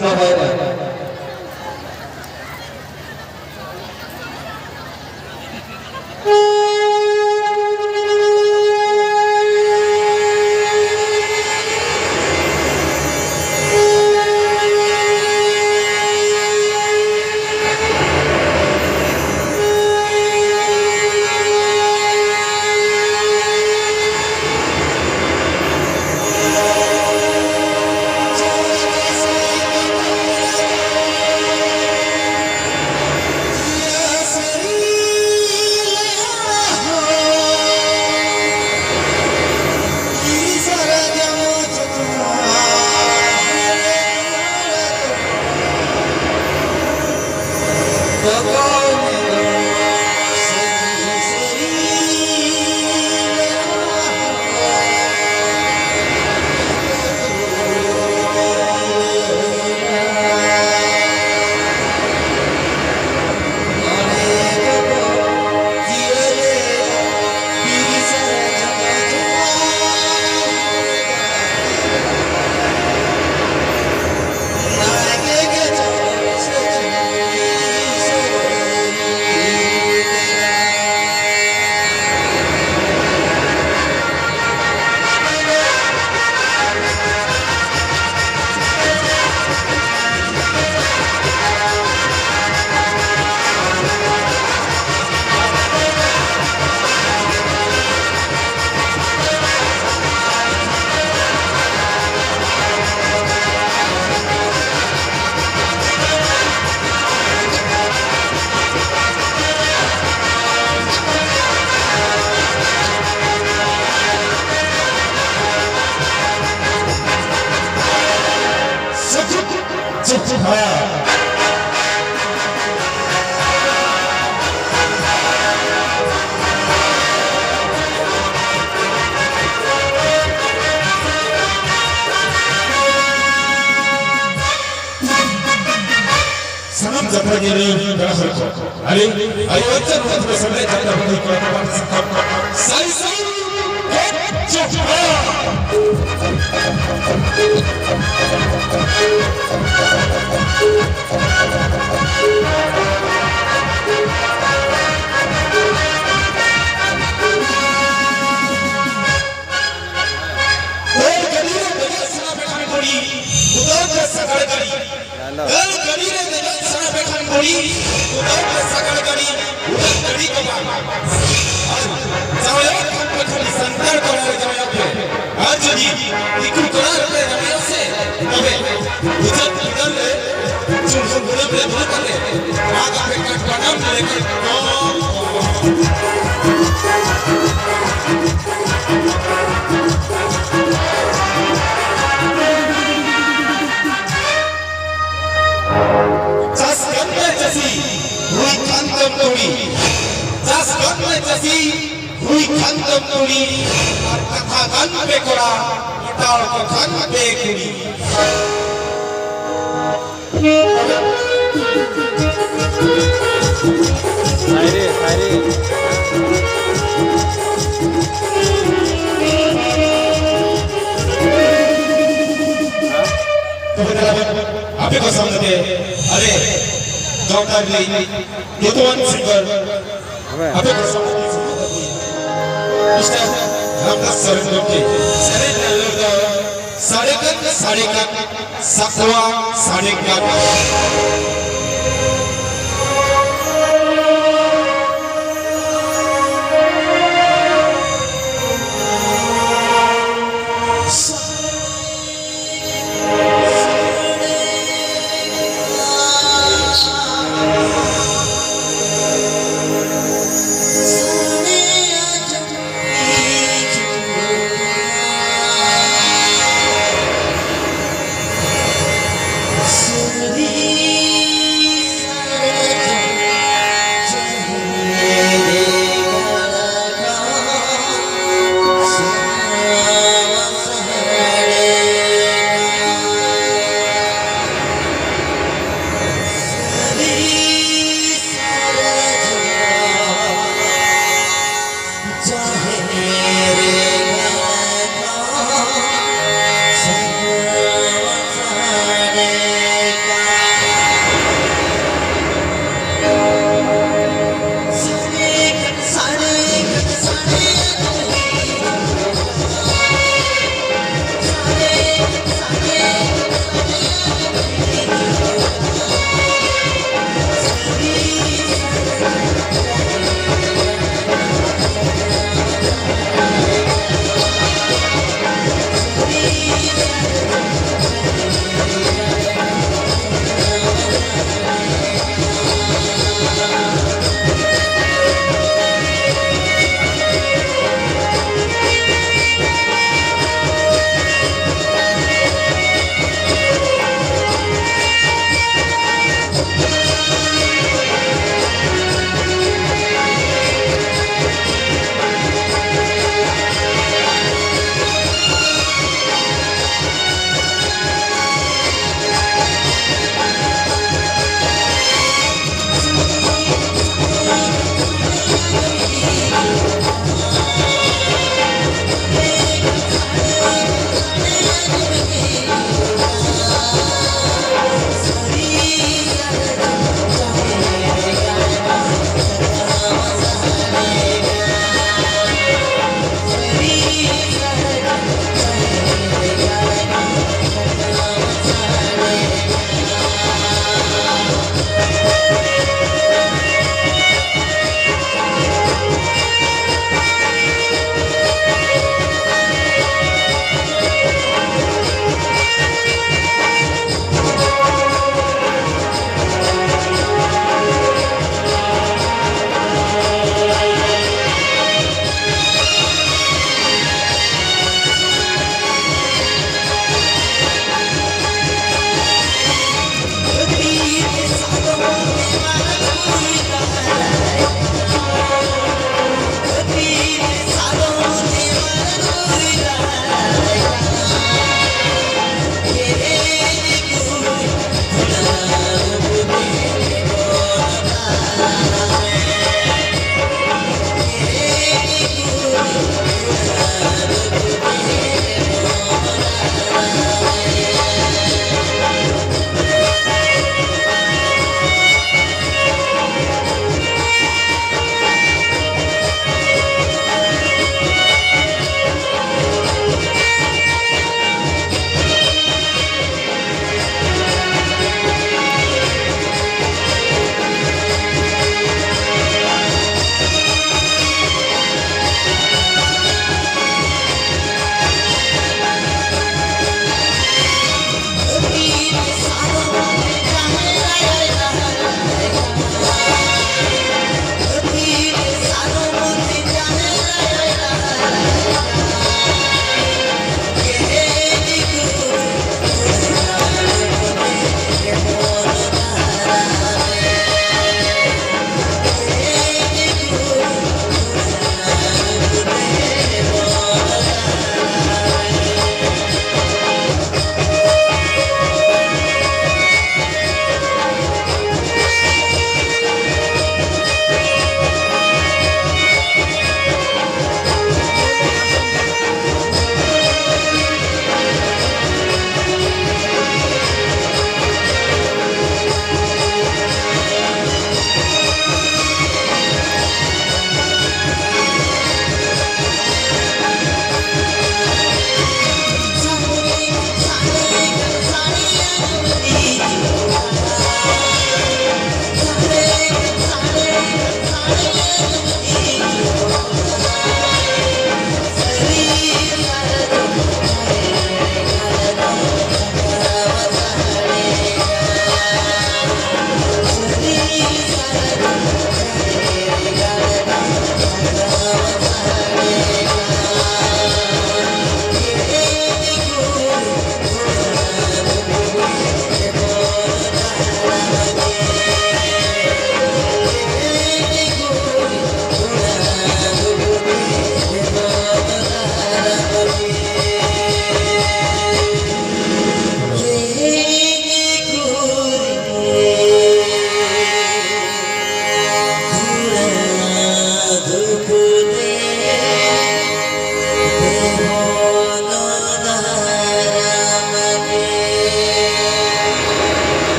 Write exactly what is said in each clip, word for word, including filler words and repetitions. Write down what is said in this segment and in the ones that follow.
ᱥᱟᱵᱟᱭᱮᱫᱟ᱾ ᱥᱟᱱᱟᱢ ᱡᱟᱛᱨᱟ ᱧᱮᱞ ᱯᱮᱲᱟ ᱦᱚᱲ ᱠᱚ, ᱟᱹᱞᱤᱧ ᱟᱭᱳ ᱵᱟᱪᱟ ᱱᱚᱣᱟ ᱛᱷᱩᱨᱟ ᱥᱟᱢᱱᱮ ᱡᱟᱛᱨᱟ ᱵᱟᱹᱦᱤ ᱠᱚᱲᱟ ᱠᱚ ᱯᱟᱦᱴᱟ ᱥᱮᱫ ᱠᱷᱚᱱ ᱥᱟᱭ ᱥᱟᱭ ᱨᱮᱞ ᱜᱟᱹᱰᱤ ᱨᱮ ᱫᱮᱡᱚᱜ ᱥᱟᱱᱟ ᱯᱮ ᱠᱷᱟᱱ ᱠᱩᱲᱤ, ᱩᱫᱟᱹᱨ ᱛᱮ ᱥᱟᱜᱟᱲ ᱜᱟᱹᱰᱤ᱾ ᱨᱮᱞ ᱜᱟᱹᱰᱤ ᱨᱮ ᱫᱮᱡᱚᱜ ᱥᱟᱱᱟ ᱯᱮ ᱠᱷᱟᱱ ᱠᱩᱲᱤ, ᱩᱫᱟᱹᱨ ᱛᱮ ᱥᱟᱜᱟᱲ ᱜᱟᱹᱰᱤ, ᱩᱰᱟᱹᱱ ᱜᱟᱹᱰᱤ ᱠᱚ ᱵᱟᱝ᱾ ᱟᱨ ᱡᱟᱶᱟᱭᱚᱜ ᱠᱷᱟᱱ ᱯᱮ ᱠᱷᱟᱱ ᱥᱟᱱᱛᱟᱲ ᱠᱚᱲᱟ ᱨᱮ ᱡᱟᱶᱟᱭᱚᱜ ᱯᱮ᱾ ᱟᱨ ᱡᱩᱫᱤ ᱫᱤᱠᱩ ᱠᱚᱲᱟ ᱨᱮᱯᱮ ᱡᱟᱶᱟᱭᱚᱜ ᱥᱮ, ᱛᱚᱵᱮ ᱩᱪᱟᱹᱫ ᱩᱰᱟᱹᱱ ᱨᱮ ᱪᱩᱞᱦᱩ ᱵᱩᱲᱟᱹᱯ ᱨᱮ ᱫᱩᱲᱩᱵ ᱠᱟᱛᱮ ᱟᱜ ᱟᱯᱮ ᱠᱟᱴᱯᱟᱴᱟᱢ ᱞᱮᱠᱟ᱾ ᱪᱟᱥ ᱠᱟᱹᱢᱤ ᱨᱮ ᱪᱟᱹᱥᱤ ᱦᱩᱭ ᱠᱷᱟᱱ ᱛᱟᱢ ᱠᱩᱲᱤ, ᱪᱟᱥ ᱠᱟᱹᱢᱤ ᱨᱮ ᱪᱟᱹᱥᱤ ᱦᱩᱭ ᱠᱷᱟᱱ ᱛᱟᱢ ᱠᱩᱲᱤ, ᱟᱨ ᱠᱟᱛᱷᱟ ᱜᱟᱱ ᱯᱮ ᱠᱚᱲᱟ, ᱯᱚᱴᱟᱣ ᱠᱚ ᱠᱷᱟᱱ ᱯᱮ ᱠᱩᱲᱤ᱾ ᱦᱟᱭ ᱨᱮ, ᱦᱟᱭ ᱨᱮ᱾ ᱛᱚᱵᱮ ᱫᱮᱞᱟ ᱵᱚᱱ ᱟᱯᱮ ᱠᱚ ᱥᱟᱢᱱᱟ ᱛᱮ ᱟᱞᱮ ᱜᱟᱶᱛᱟ ᱨᱤᱱᱤᱡ ᱧᱩᱛᱩᱢᱟᱱ singer ᱟᱯᱮ ᱠᱚ ᱥᱟᱢᱱᱟ ᱛᱮ ᱢᱤᱥᱴᱟᱨ ᱨᱟᱢᱫᱟᱥ ᱥᱚᱨᱮᱱ ᱜᱚᱢᱠᱮ ᱥᱮᱨᱮᱧ ᱨᱮᱱᱟᱜ ᱞᱟᱹᱲ ᱫᱚ ᱥᱟᱰᱮ ᱠᱟᱱ, ᱥᱟᱰᱮ ᱠᱟᱱ, ᱥᱟᱠᱣᱟ ᱥᱟᱰᱮ ᱠᱟᱱ᱾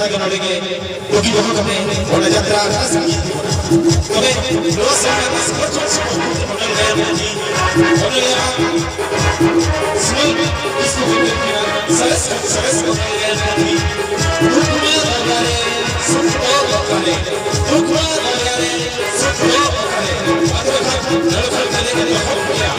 ᱱᱚᱰᱮ ᱜᱮ ᱠᱩᱠᱞᱤ ᱫᱚᱦᱚ ᱠᱟᱛᱮ ᱚᱱᱟ ᱡᱟᱛᱨᱟ ᱟᱨ ᱨᱟᱥ ᱜᱮ᱾ ᱛᱚᱵᱮ ᱱᱚᱣᱟ ᱥᱮᱨᱢᱟ ᱥᱚᱨᱠᱟᱨ ᱥᱚᱨᱠᱟᱨ ᱢᱚᱰᱮᱞ ᱜᱟᱭᱟᱱ ᱯᱟᱹᱴᱤ, ᱚᱱᱚᱞᱤᱭᱟᱹ ᱥᱩᱢᱟᱹᱭ ᱠᱤᱥᱠᱩ ᱜᱚᱢᱠᱮ ᱛᱟᱹᱠᱤᱱᱟᱜ ᱥᱚᱨᱮᱥ ᱠᱷᱚᱱ ᱥᱚᱨᱮᱥ ᱢᱚᱰᱮᱞ ᱜᱟᱭᱟᱱ ᱯᱟᱹᱴᱤ, ᱫᱩᱠᱷ ᱢᱟ ᱫᱚᱨᱭᱟ ᱨᱮ ᱥᱩᱠ ᱫᱚ ᱚᱠᱟᱨᱮ, ᱫᱩᱠᱷ ᱢᱟ ᱫᱚᱨᱭᱟ ᱨᱮ ᱥᱩᱠ ᱫᱚ ᱚᱠᱟᱨᱮ, ᱟᱫᱚ ᱠᱷᱟᱱ ᱱᱚᱰᱮ ᱠᱷᱚᱱ ᱠᱟᱛᱮ ᱜᱮ ᱮᱦᱚᱵ ᱦᱩᱭᱩᱜᱼᱟ᱾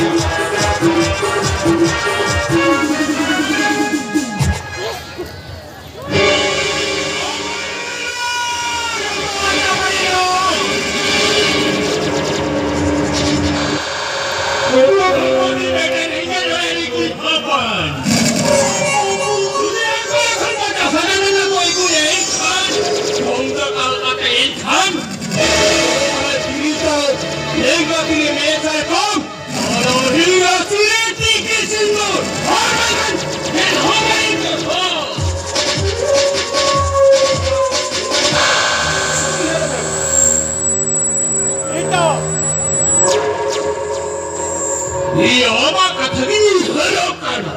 ᱤᱧ ᱟᱢᱟᱜ ᱠᱟᱛᱷᱟ ᱜᱤᱧ ᱩᱭᱦᱟᱹᱨᱚᱜ ᱠᱟᱱᱟ᱾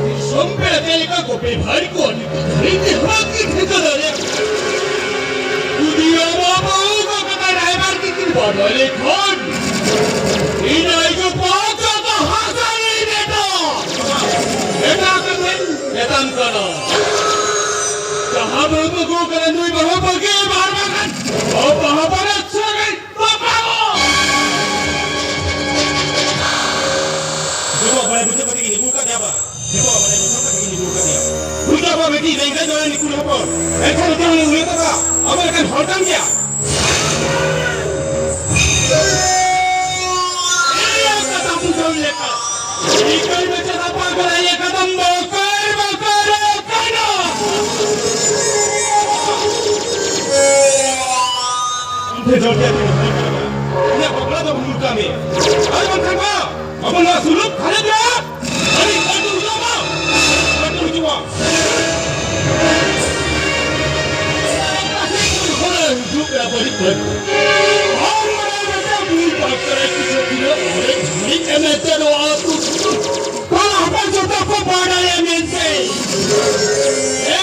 ᱫᱤᱥᱚᱢ ᱯᱮᱲᱟ ᱪᱮᱫ ᱞᱮᱠᱟ ᱠᱚ ᱵᱮᱵᱷᱟᱨ ᱠᱚᱣᱟ, ᱱᱤᱛᱚᱜ ᱫᱷᱟᱹᱨᱤᱡ ᱛᱮ ᱦᱚᱸ ᱵᱟᱝ ᱠᱤᱱ ᱴᱷᱤᱠᱟᱹ ᱫᱟᱲᱮᱭᱟᱜ ᱠᱟᱱᱟ᱾ ᱡᱩᱫᱤ ᱟᱵᱚ ᱵᱟᱹᱦᱩ ᱠᱚ ᱠᱟᱛᱷᱟ ᱰᱨᱟᱭᱵᱷᱟᱨ ᱠᱤᱱ ᱵᱟᱰᱟᱭ ᱞᱮᱠᱷᱟᱱ, ᱤᱧ ᱟᱭᱳ ᱵᱟᱵᱟ ᱡᱚᱛᱚ ᱦᱟᱥᱟ ᱨᱤᱧ ᱮᱴᱟᱜ᱾ ᱮᱴᱟᱜ ᱠᱟᱛᱷᱟᱧ ᱢᱮᱛᱟᱢ ᱠᱟᱱᱟ᱾ ᱡᱟᱦᱟᱸ ᱵᱟᱹᱦᱩ ᱟᱹᱜᱩ ᱠᱟᱱᱟ, ᱱᱩᱭ ᱵᱟᱹᱦᱩ ᱵᱟᱹᱜᱤ ᱵᱟᱨ ᱵᱟᱝᱠᱷᱟᱱ ᱵᱟᱹᱦᱩ ᱵᱟᱦᱟ ᱵᱟᱨᱮ ᱥᱟᱹᱜᱟᱹᱭ ᱵᱟᱯᱞᱟ᱾ ᱡᱚᱛᱚ ᱵᱟᱲᱟᱭ ᱵᱩᱡᱷᱟᱹᱣ ᱠᱟᱛᱮ ᱜᱤᱧ ᱟᱹᱜᱩ ᱟᱠᱟᱫᱮᱭᱟ ᱵᱟ᱾ ᱡᱚᱛᱚ ᱵᱟᱲᱟᱭ ᱵᱩᱡᱷᱟᱹᱣ ᱠᱟᱛᱮ ᱜᱤᱧ ᱟᱹᱜᱩ ᱟᱠᱟᱫᱮᱭᱟ᱾ ᱵᱩᱡᱷᱟᱹᱣ ᱵᱟ ᱵᱤᱴᱤ, ᱨᱮᱸᱜᱮᱡ ᱫᱚ ᱱᱤᱠᱩ ᱦᱚᱯᱚᱱ᱾ ᱮᱱᱠᱷᱟᱱ ᱩᱱᱤ ᱩᱱᱤ ᱛᱟᱠᱚ ᱟᱵᱚ ᱞᱮᱠᱟᱱ ᱦᱚᱲ ᱠᱟᱱ ᱜᱮᱭᱟ᱾ ᱮᱭ ᱠᱟᱛᱷᱟ ᱵᱩᱡᱷᱟᱹᱣ ᱞᱮᱠᱟ᱾ ᱤᱠᱟᱹᱭ ᱢᱮ ᱪᱮᱫᱟᱜ ᱯᱟᱜᱽᱞᱟ ᱤᱭᱟᱹ ᱠᱟᱫᱟᱢ ᱵᱚᱠᱚᱨ ᱵᱚᱠᱚᱨᱚᱜ ᱠᱟᱱᱟ? ᱟᱢ ᱴᱷᱮᱱ ᱡᱚᱲ ᱛᱮ ᱤᱧᱟᱹᱜ ᱵᱟᱯᱞᱟ ᱫᱚ ᱵᱷᱩᱞ ᱠᱟᱹᱢᱤ᱾ ᱟᱨ ᱵᱟᱝᱠᱷᱟᱱ ᱵᱟ, ᱟᱵᱚ ᱱᱚᱣᱟ ᱥᱩᱞᱩᱠ ᱜᱷᱟᱨᱚᱸᱡᱽ ᱨᱮ ᱟᱹᱰᱤ ᱞᱟᱹᱴᱩ ᱦᱩᱭᱩᱜᱼᱟ ᱵᱟ, ᱞᱟᱹᱴᱩ ᱦᱤᱡᱩᱜᱼᱟ᱾ ᱦᱤᱡᱩᱜ ᱠᱟᱱᱟ ᱵᱟᱹᱲᱤᱡ ᱵᱟᱹᱲᱤᱡ᱾ ᱟᱨ ᱚᱱᱟ ᱢᱤᱫᱴᱟᱝ ᱵᱷᱩᱞ ᱵᱟᱯᱞᱟ ᱠᱤᱪᱷᱩ ᱠᱤᱞᱳ ᱚᱸᱰᱮ ᱡᱷᱩᱲᱤ ᱮᱢᱮᱛᱮ ᱱᱚᱣᱟ ᱟᱹᱛᱩ ᱫᱤᱥᱚᱢ ᱠᱚᱲᱟ ᱦᱚᱯᱚᱱ ᱡᱚᱛᱚ ᱠᱚ ᱵᱟᱰᱟᱭᱟ ᱢᱮᱱᱛᱮ᱾ ᱮ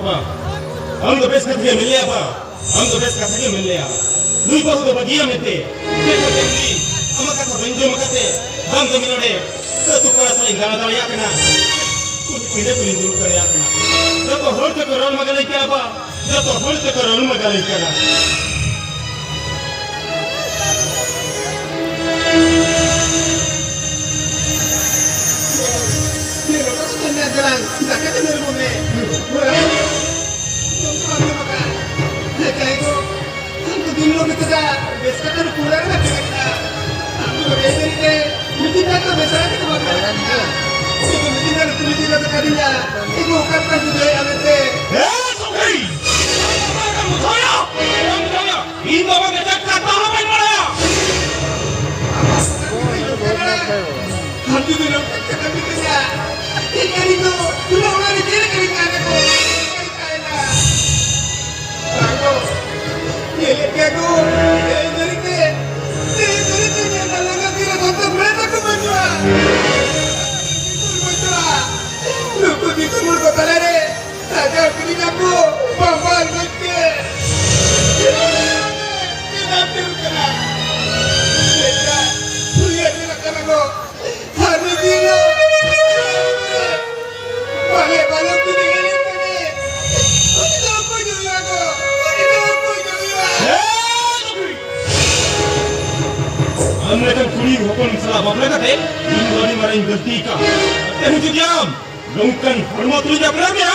ᱵᱟ, ᱟᱢ ᱫᱚ ᱵᱮᱥ ᱠᱟᱛᱷᱟ ᱜᱮ ᱢᱮᱱ ᱞᱮᱭᱟ ᱵᱟ, ᱟᱢ ᱫᱚ ᱵᱮᱥ ᱠᱟᱛᱷᱟ ᱜᱮ ᱢᱮᱱ ᱞᱮᱭᱟ᱾ ᱱᱩᱭ ᱵᱟᱹᱦᱩ ᱫᱚ ᱵᱟᱹᱜᱤᱭᱟ ᱢᱮᱱᱛᱮ, ᱪᱮᱫ ᱠᱚ ᱪᱮᱫ ᱞᱤ, ᱟᱢᱟᱜ ᱠᱟᱛᱷᱟ ᱵᱟᱹᱧ ᱡᱚᱢ ᱠᱟᱛᱮ, ᱵᱟᱝ ᱫᱚ ᱢᱤᱫ ᱱᱚᱰᱮ, ᱟᱹᱛᱩ ᱠᱚᱲᱟ ᱥᱟᱞᱟᱜ ᱤᱧ ᱫᱟᱬᱟ ᱫᱟᱲᱮᱭᱟᱜ ᱠᱟᱱᱟ, ᱠᱩᱞᱦᱤ ᱯᱤᱸᱰᱟᱹ ᱠᱚᱨᱮᱧ ᱫᱩᱲᱩᱵ ᱫᱟᱲᱮᱭᱟᱜ ᱠᱟᱱᱟ᱾ ᱡᱚᱛᱚ ᱦᱚᱲ ᱛᱮᱠᱚ ᱨᱚᱲ ᱢᱟᱜᱟᱞᱤᱧ ᱠᱟᱱᱟ ᱵᱟ, ᱡᱚᱛᱚ ᱦᱚᱲ ᱛᱮᱠᱚ ᱨᱚᱲ ᱢᱟᱜᱟᱞᱤᱧ ᱠᱟᱱᱟ᱾ ᱫᱟᱠᱟ ᱪᱚᱸᱫᱟ ᱞᱮᱢ ᱢᱮ᱾ ᱡᱚᱢ ᱠᱚ ᱵᱟᱢ ᱡᱚᱢ ᱟᱠᱟᱫ᱾ ᱡᱟᱦᱟᱸᱭ ᱠᱚ ᱟᱢ ᱫᱚ ᱫᱤᱱ ᱦᱤᱞᱳᱜ ᱜᱮ ᱪᱮᱫᱟᱜ ᱵᱮᱥ ᱠᱟᱛᱮ ᱱᱩᱠᱩ ᱚᱲᱟᱜ ᱨᱮ ᱵᱟᱯᱮ ᱠᱟᱴᱟᱜᱼᱟ? ᱟᱢ ᱫᱚ ᱵᱮᱥ ᱮᱱᱮᱡ ᱨᱮ ᱢᱤᱫ ᱫᱤᱱ ᱜᱟᱱ ᱫᱚ ᱵᱮᱥ ᱟᱲᱟ ᱛᱮᱜᱮ ᱵᱟᱢ ᱠᱟᱴᱟᱜᱼᱟ᱾ ᱤᱧ ᱫᱚ ᱢᱤᱫ ᱫᱤᱱ ᱜᱟᱱ ᱠᱩᱞᱤ ᱛᱮᱜᱮ ᱵᱟᱯᱮ ᱠᱟᱹᱫᱤᱧᱟ᱾ ᱤᱧ ᱫᱚ ᱚᱠᱟ ᱞᱮᱠᱟᱧ ᱵᱩᱡᱷᱟᱹᱣᱮᱫᱼᱟ ᱢᱮᱱᱛᱮ? ᱮ ᱥᱩᱠᱨᱤ! ᱟᱢ ᱫᱚ ᱚᱠᱟ ᱞᱮᱠᱟᱢ ᱵᱩᱡᱷᱟᱹᱣᱮᱫᱼᱟ? ᱤᱧ ᱫᱚ ᱵᱟᱝ ᱪᱮᱫ ᱠᱟᱛᱷᱟ ᱦᱚᱸ ᱵᱟᱹᱧ ᱵᱟᱲᱟᱭᱟ᱾ ᱟᱢ ᱡᱩᱫᱤ ᱱᱚᱝᱠᱟ ᱠᱟᱛᱷᱟ ᱢᱤᱛᱟᱹᱧᱟ, ᱤᱧ ᱫᱚ ᱱᱚᱣᱟ ᱨᱮ ᱪᱮᱫ ᱞᱮᱠᱟᱧ ᱛᱟᱦᱮᱱᱟ ᱠᱚ? ᱵᱟᱝ ᱫᱚ, ᱧᱮᱞᱮᱫ ᱜᱮᱭᱟ ᱠᱚ, ᱮᱭ ᱫᱷᱟᱹᱨᱤᱡ ᱛᱮ, ᱮᱭ ᱫᱷᱟᱹᱨᱤᱡ ᱛᱮ ᱧᱮᱞ ᱞᱟᱸᱜᱟ ᱛᱤᱨᱮ ᱥᱚᱱᱛᱚᱨ ᱢᱮᱱᱟᱜ ᱛᱟᱠᱚ ᱵᱟᱹᱱᱩᱜᱼᱟ᱾ ᱵᱟᱹᱱᱩᱜᱼᱟ᱾ ᱱᱩᱠᱩ ᱫᱤᱥᱚᱢ ᱦᱚᱲ ᱠᱚ ᱛᱟᱞᱟᱨᱮ ᱥᱟᱡᱟᱣ ᱠᱤᱨᱤᱧ ᱟᱠᱚ, ᱵᱟᱵᱟ ᱜᱚᱡ ᱠᱮ᱾ ᱪᱮᱫᱟᱜ ᱦᱩᱭᱩᱜ ᱠᱟᱱᱟ? ᱪᱮᱫᱟᱜ? ᱩᱭᱦᱟᱹᱨ ᱢᱮᱱᱟᱜ ᱠᱟᱱᱟ ᱠᱚ᱾ ᱟᱨ ᱢᱤᱫ ᱫᱤᱱ ᱦᱚᱸ ᱵᱟᱞᱮ, ᱵᱟᱞᱮ ᱩᱛᱩ ᱞᱮᱜᱮ ᱞᱮ ᱠᱟᱱᱟ᱾ ᱩᱱᱤ ᱫᱚ ᱚᱠᱚᱭ ᱡᱚᱢᱮᱭᱟ ᱜᱚ? ᱩᱱᱤ ᱫᱚ ᱚᱠᱚᱭ ᱡᱚᱢᱮᱭᱟ? ᱟᱢ ᱞᱮᱠᱟᱱ ᱠᱩᱲᱤ ᱦᱚᱯᱚᱱ ᱥᱟᱞᱟᱜ ᱵᱟᱯᱞᱟ ᱠᱟᱛᱮ ᱤᱧ ᱫᱚ ᱟᱹᱰᱤ ᱢᱟᱨᱟᱝ ᱤᱧ ᱜᱟᱹᱞᱛᱤ ᱟᱠᱟᱫ᱾ ᱛᱮᱦᱮᱧ ᱡᱩᱫᱤ ᱟᱢ ᱱᱚᱝᱠᱟᱱ ᱦᱚᱲᱢᱚ ᱛᱩᱞᱩᱡ ᱵᱟᱯᱞᱟ ᱢᱮᱭᱟ,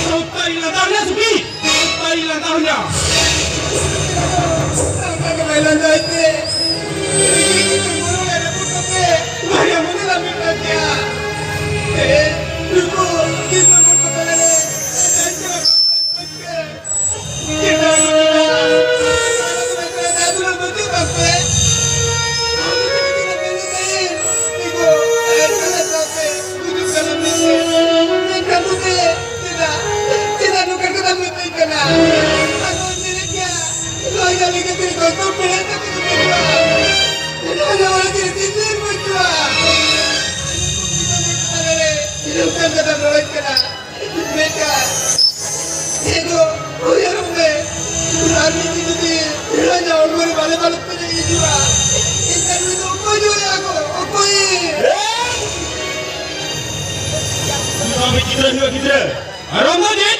ᱥᱟᱶᱛᱟ ᱤᱧ ᱞᱟᱸᱫᱟ ᱦᱩᱭᱟ ᱥᱩᱠᱷᱤ, ᱥᱟᱶᱛᱟ ᱤᱧ ᱞᱟᱸᱫᱟ ᱦᱩᱭᱟ᱾ ᱥᱟᱶᱛᱟ ᱜᱮ ᱵᱟᱭ ᱞᱟᱸᱫᱟ ᱦᱚᱭᱛᱮ᱾ ᱵᱟᱨᱭᱟ ᱢᱚᱱᱮ ᱞᱟᱝ ᱢᱤᱫ ᱠᱟᱱ ᱜᱮᱭᱟ᱾ ᱮ, ᱱᱩᱠᱩ ᱫᱤᱥᱚᱢ ᱦᱚᱲ ᱠᱚ ᱛᱟᱞᱟᱨᱮ ᱪᱮᱫᱟᱜ ᱱᱚᱝᱠᱟ? ᱟᱫᱚ ᱢᱮᱱ ᱠᱟᱱᱟ, ᱟᱫᱚ ᱵᱟᱹᱪᱩᱜ ᱛᱟᱢ ᱯᱮ᱾ ᱟᱢ ᱫᱚ ᱪᱮᱫ ᱞᱮᱠᱟ ᱢᱮᱱ ᱞᱮᱫᱟᱭ? ᱤᱧ ᱫᱚ ᱟᱭᱟᱜ ᱠᱟᱛᱷᱟ ᱥᱟᱶᱛᱮ ᱜᱩᱡᱩᱜ ᱠᱟᱱᱟ ᱢᱮᱱᱛᱮ᱾ ᱢᱮᱱᱠᱷᱟᱱ ᱱᱚᱛᱮ ᱪᱮᱫᱟᱜ, ᱪᱮᱫᱟᱜ ᱱᱚᱝᱠᱟ ᱠᱟᱛᱷᱟᱢ ᱢᱮᱛᱟᱹᱧ ᱠᱟᱱᱟ? ᱟᱫᱚᱧ ᱢᱮᱱᱮᱫ ᱜᱮᱭᱟ, ᱱᱚᱣᱟ ᱡᱟᱹᱞᱤ ᱠᱷᱟᱹᱛᱤᱨ ᱜᱚᱱᱛᱚ ᱯᱮᱲᱟ ᱛᱟᱠᱚ ᱫᱚ ᱵᱟᱹᱪᱩᱜᱼᱟ᱾ ᱱᱚᱣᱟ ᱡᱟᱹᱞᱤ ᱠᱷᱟᱹᱛᱤᱨ ᱫᱤᱥᱟᱹ ᱵᱟᱹᱪᱩᱜᱼᱟ᱾ ᱱᱚᱝᱠᱟᱱ ᱠᱟᱛᱷᱟᱢ ᱨᱚᱲᱟᱹᱧ ᱠᱟᱱᱟ᱾ ᱢᱮᱱᱠᱷᱟᱱ ᱩᱭᱦᱟᱹᱨᱚᱜ ᱢᱮ, ᱟᱨ ᱢᱤᱫ ᱫᱤᱱ ᱡᱩᱫᱤ ᱨᱟᱡᱟ ᱦᱚᱲᱢᱚ ᱨᱮ ᱵᱟᱞᱮ ᱵᱟᱹᱱᱩᱜ ᱯᱮ ᱦᱤᱡᱩᱜᱼᱟ, ᱮᱱᱠᱷᱟᱱ ᱩᱱᱤ ᱫᱚ ᱚᱠᱚᱭ ᱡᱚᱲᱮ ᱟᱠᱚ? ᱚᱠᱚᱭ? ᱩᱱᱤ ᱫᱚ ᱟᱢᱤᱡ ᱜᱤᱫᱽᱨᱟᱹ ᱦᱩᱭᱩᱜᱼᱟ, ᱜᱤᱫᱽᱨᱟᱹ᱾ ᱟᱨ ᱟᱢ ᱫᱚ ᱪᱮᱫ?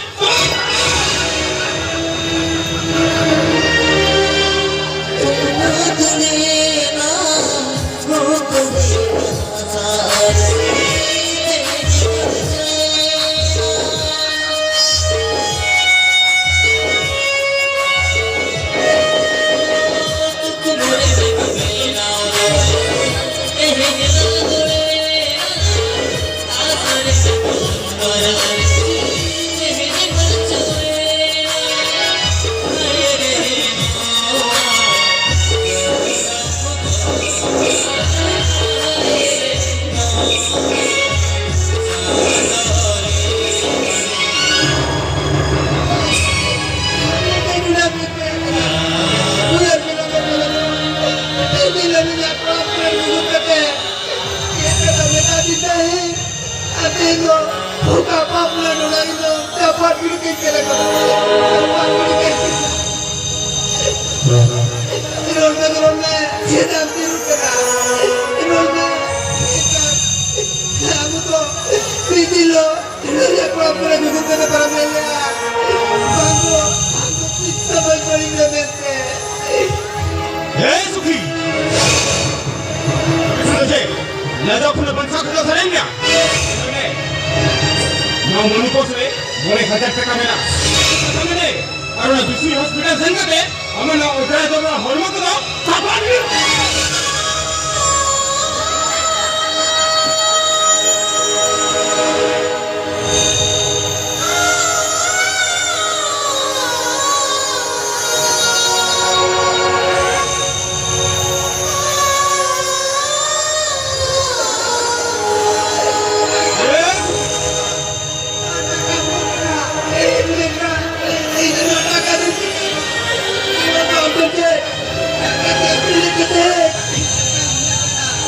ᱟᱯᱮ ᱫᱚ ᱚᱠᱟ ᱯᱟᱯ ᱞᱮ ᱱᱚᱰᱮ ᱤᱧ ᱫᱚ ᱪᱟᱯᱟᱫ ᱜᱤᱰᱤ ᱠᱟᱹᱧ ᱠᱟᱱᱟ ᱠᱚ᱾ ᱪᱟᱯᱟᱫ ᱜᱤᱰᱤ ᱠᱟᱹᱧ ᱠᱟᱱᱟ᱾ ᱨᱚᱲ ᱢᱮ, ᱨᱚᱲ ᱢᱮ, ᱪᱮᱫᱟᱜ ᱮᱢ ᱛᱤᱨᱩᱵ ᱠᱟᱱᱟ? ᱨᱚᱲ ᱢᱮ᱾ ᱟᱵᱚ ᱫᱚ ᱢᱤᱫ ᱫᱤᱱ ᱦᱤᱞᱳᱜ ᱱᱩᱭ ᱠᱚᱲᱟ ᱠᱚᱲᱟ ᱧᱩᱛᱩᱢ ᱛᱮᱞᱮ ᱯᱟᱨᱚᱢ ᱞᱮᱭᱟ᱾ ᱵᱟᱝ ᱫᱚ, ᱵᱟᱝ ᱫᱚ ᱛᱤᱥ ᱦᱚᱸ ᱵᱟᱹᱧ ᱵᱟᱹᱲᱤᱡ ᱢᱮ ᱢᱮᱱᱛᱮ᱾ ᱦᱮ ᱥᱩᱠᱷᱤ! ᱟᱢ ᱫᱚ ᱪᱮᱫ ᱞᱟᱡᱟᱣ ᱠᱷᱚᱱᱟᱜ ᱵᱟᱧᱪᱟᱣ ᱠᱟᱛᱮ ᱥᱟᱱᱟᱧ ᱢᱮᱭᱟ? ᱱᱚᱣᱟ ᱢᱚᱱᱤᱯᱩᱨ ᱨᱮ ᱢᱚᱬᱮ ᱦᱟᱡᱟᱨ ᱴᱟᱠᱟ ᱢᱮᱱᱟᱜᱼᱟ᱾ ᱴᱟᱠᱟ ᱢᱮᱱᱟᱜᱼᱟ᱾ ᱟᱨ ᱚᱱᱟ ᱵᱤᱥᱩᱭ ᱦᱚᱥᱯᱤᱴᱟᱞ ᱥᱮᱱ ᱠᱟᱛᱮ ᱟᱢᱟᱜ ᱱᱚᱣᱟ ᱚᱡᱽᱨᱟ ᱫᱚ ᱱᱚᱣᱟ ᱦᱚᱲᱢᱚ ᱠᱚᱫᱚ ᱪᱟᱯᱟᱫ ᱦᱩᱭᱩᱜᱼᱟ᱾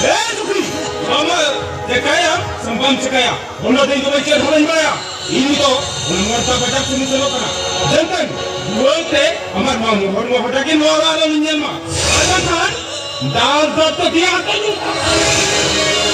ᱮ ᱥᱩᱠᱨᱤ, ᱟᱢ ᱪᱮᱠᱟᱭᱟᱢ ᱥᱮ ᱵᱟᱢ ᱪᱮᱠᱟᱭᱟ? ᱚᱱᱟ ᱫᱚ ᱤᱧ ᱫᱚ ᱪᱮᱫ ᱦᱚᱸ ᱵᱟᱹᱧ ᱵᱟᱲᱟᱭᱟ᱾ ᱤᱧ ᱫᱚ ᱢᱚᱨᱛᱟ ᱵᱟᱡᱟᱨ ᱥᱩᱢᱩᱝ ᱥᱮᱱᱚᱜ ᱠᱟᱱᱟ᱾ ᱡᱟᱱᱛᱟᱱ, ᱨᱩᱣᱟᱹᱲ ᱛᱮ ᱟᱢᱟᱜ ᱱᱚᱣᱟ ᱢᱚᱦᱚᱨ ᱢᱚᱦᱚᱴᱟ ᱜᱮ ᱱᱚᱣᱟ ᱚᱲᱟᱜ ᱨᱮ ᱧᱮᱞ ᱢᱟ᱾ ᱟᱨ ᱵᱟᱝᱠᱷᱟᱱ ᱫᱟᱞ ᱫᱟᱞ ᱛᱮ ᱫᱮᱭᱟ ᱦᱟᱛᱟᱣ ᱧᱩᱨ ᱠᱟᱜ᱾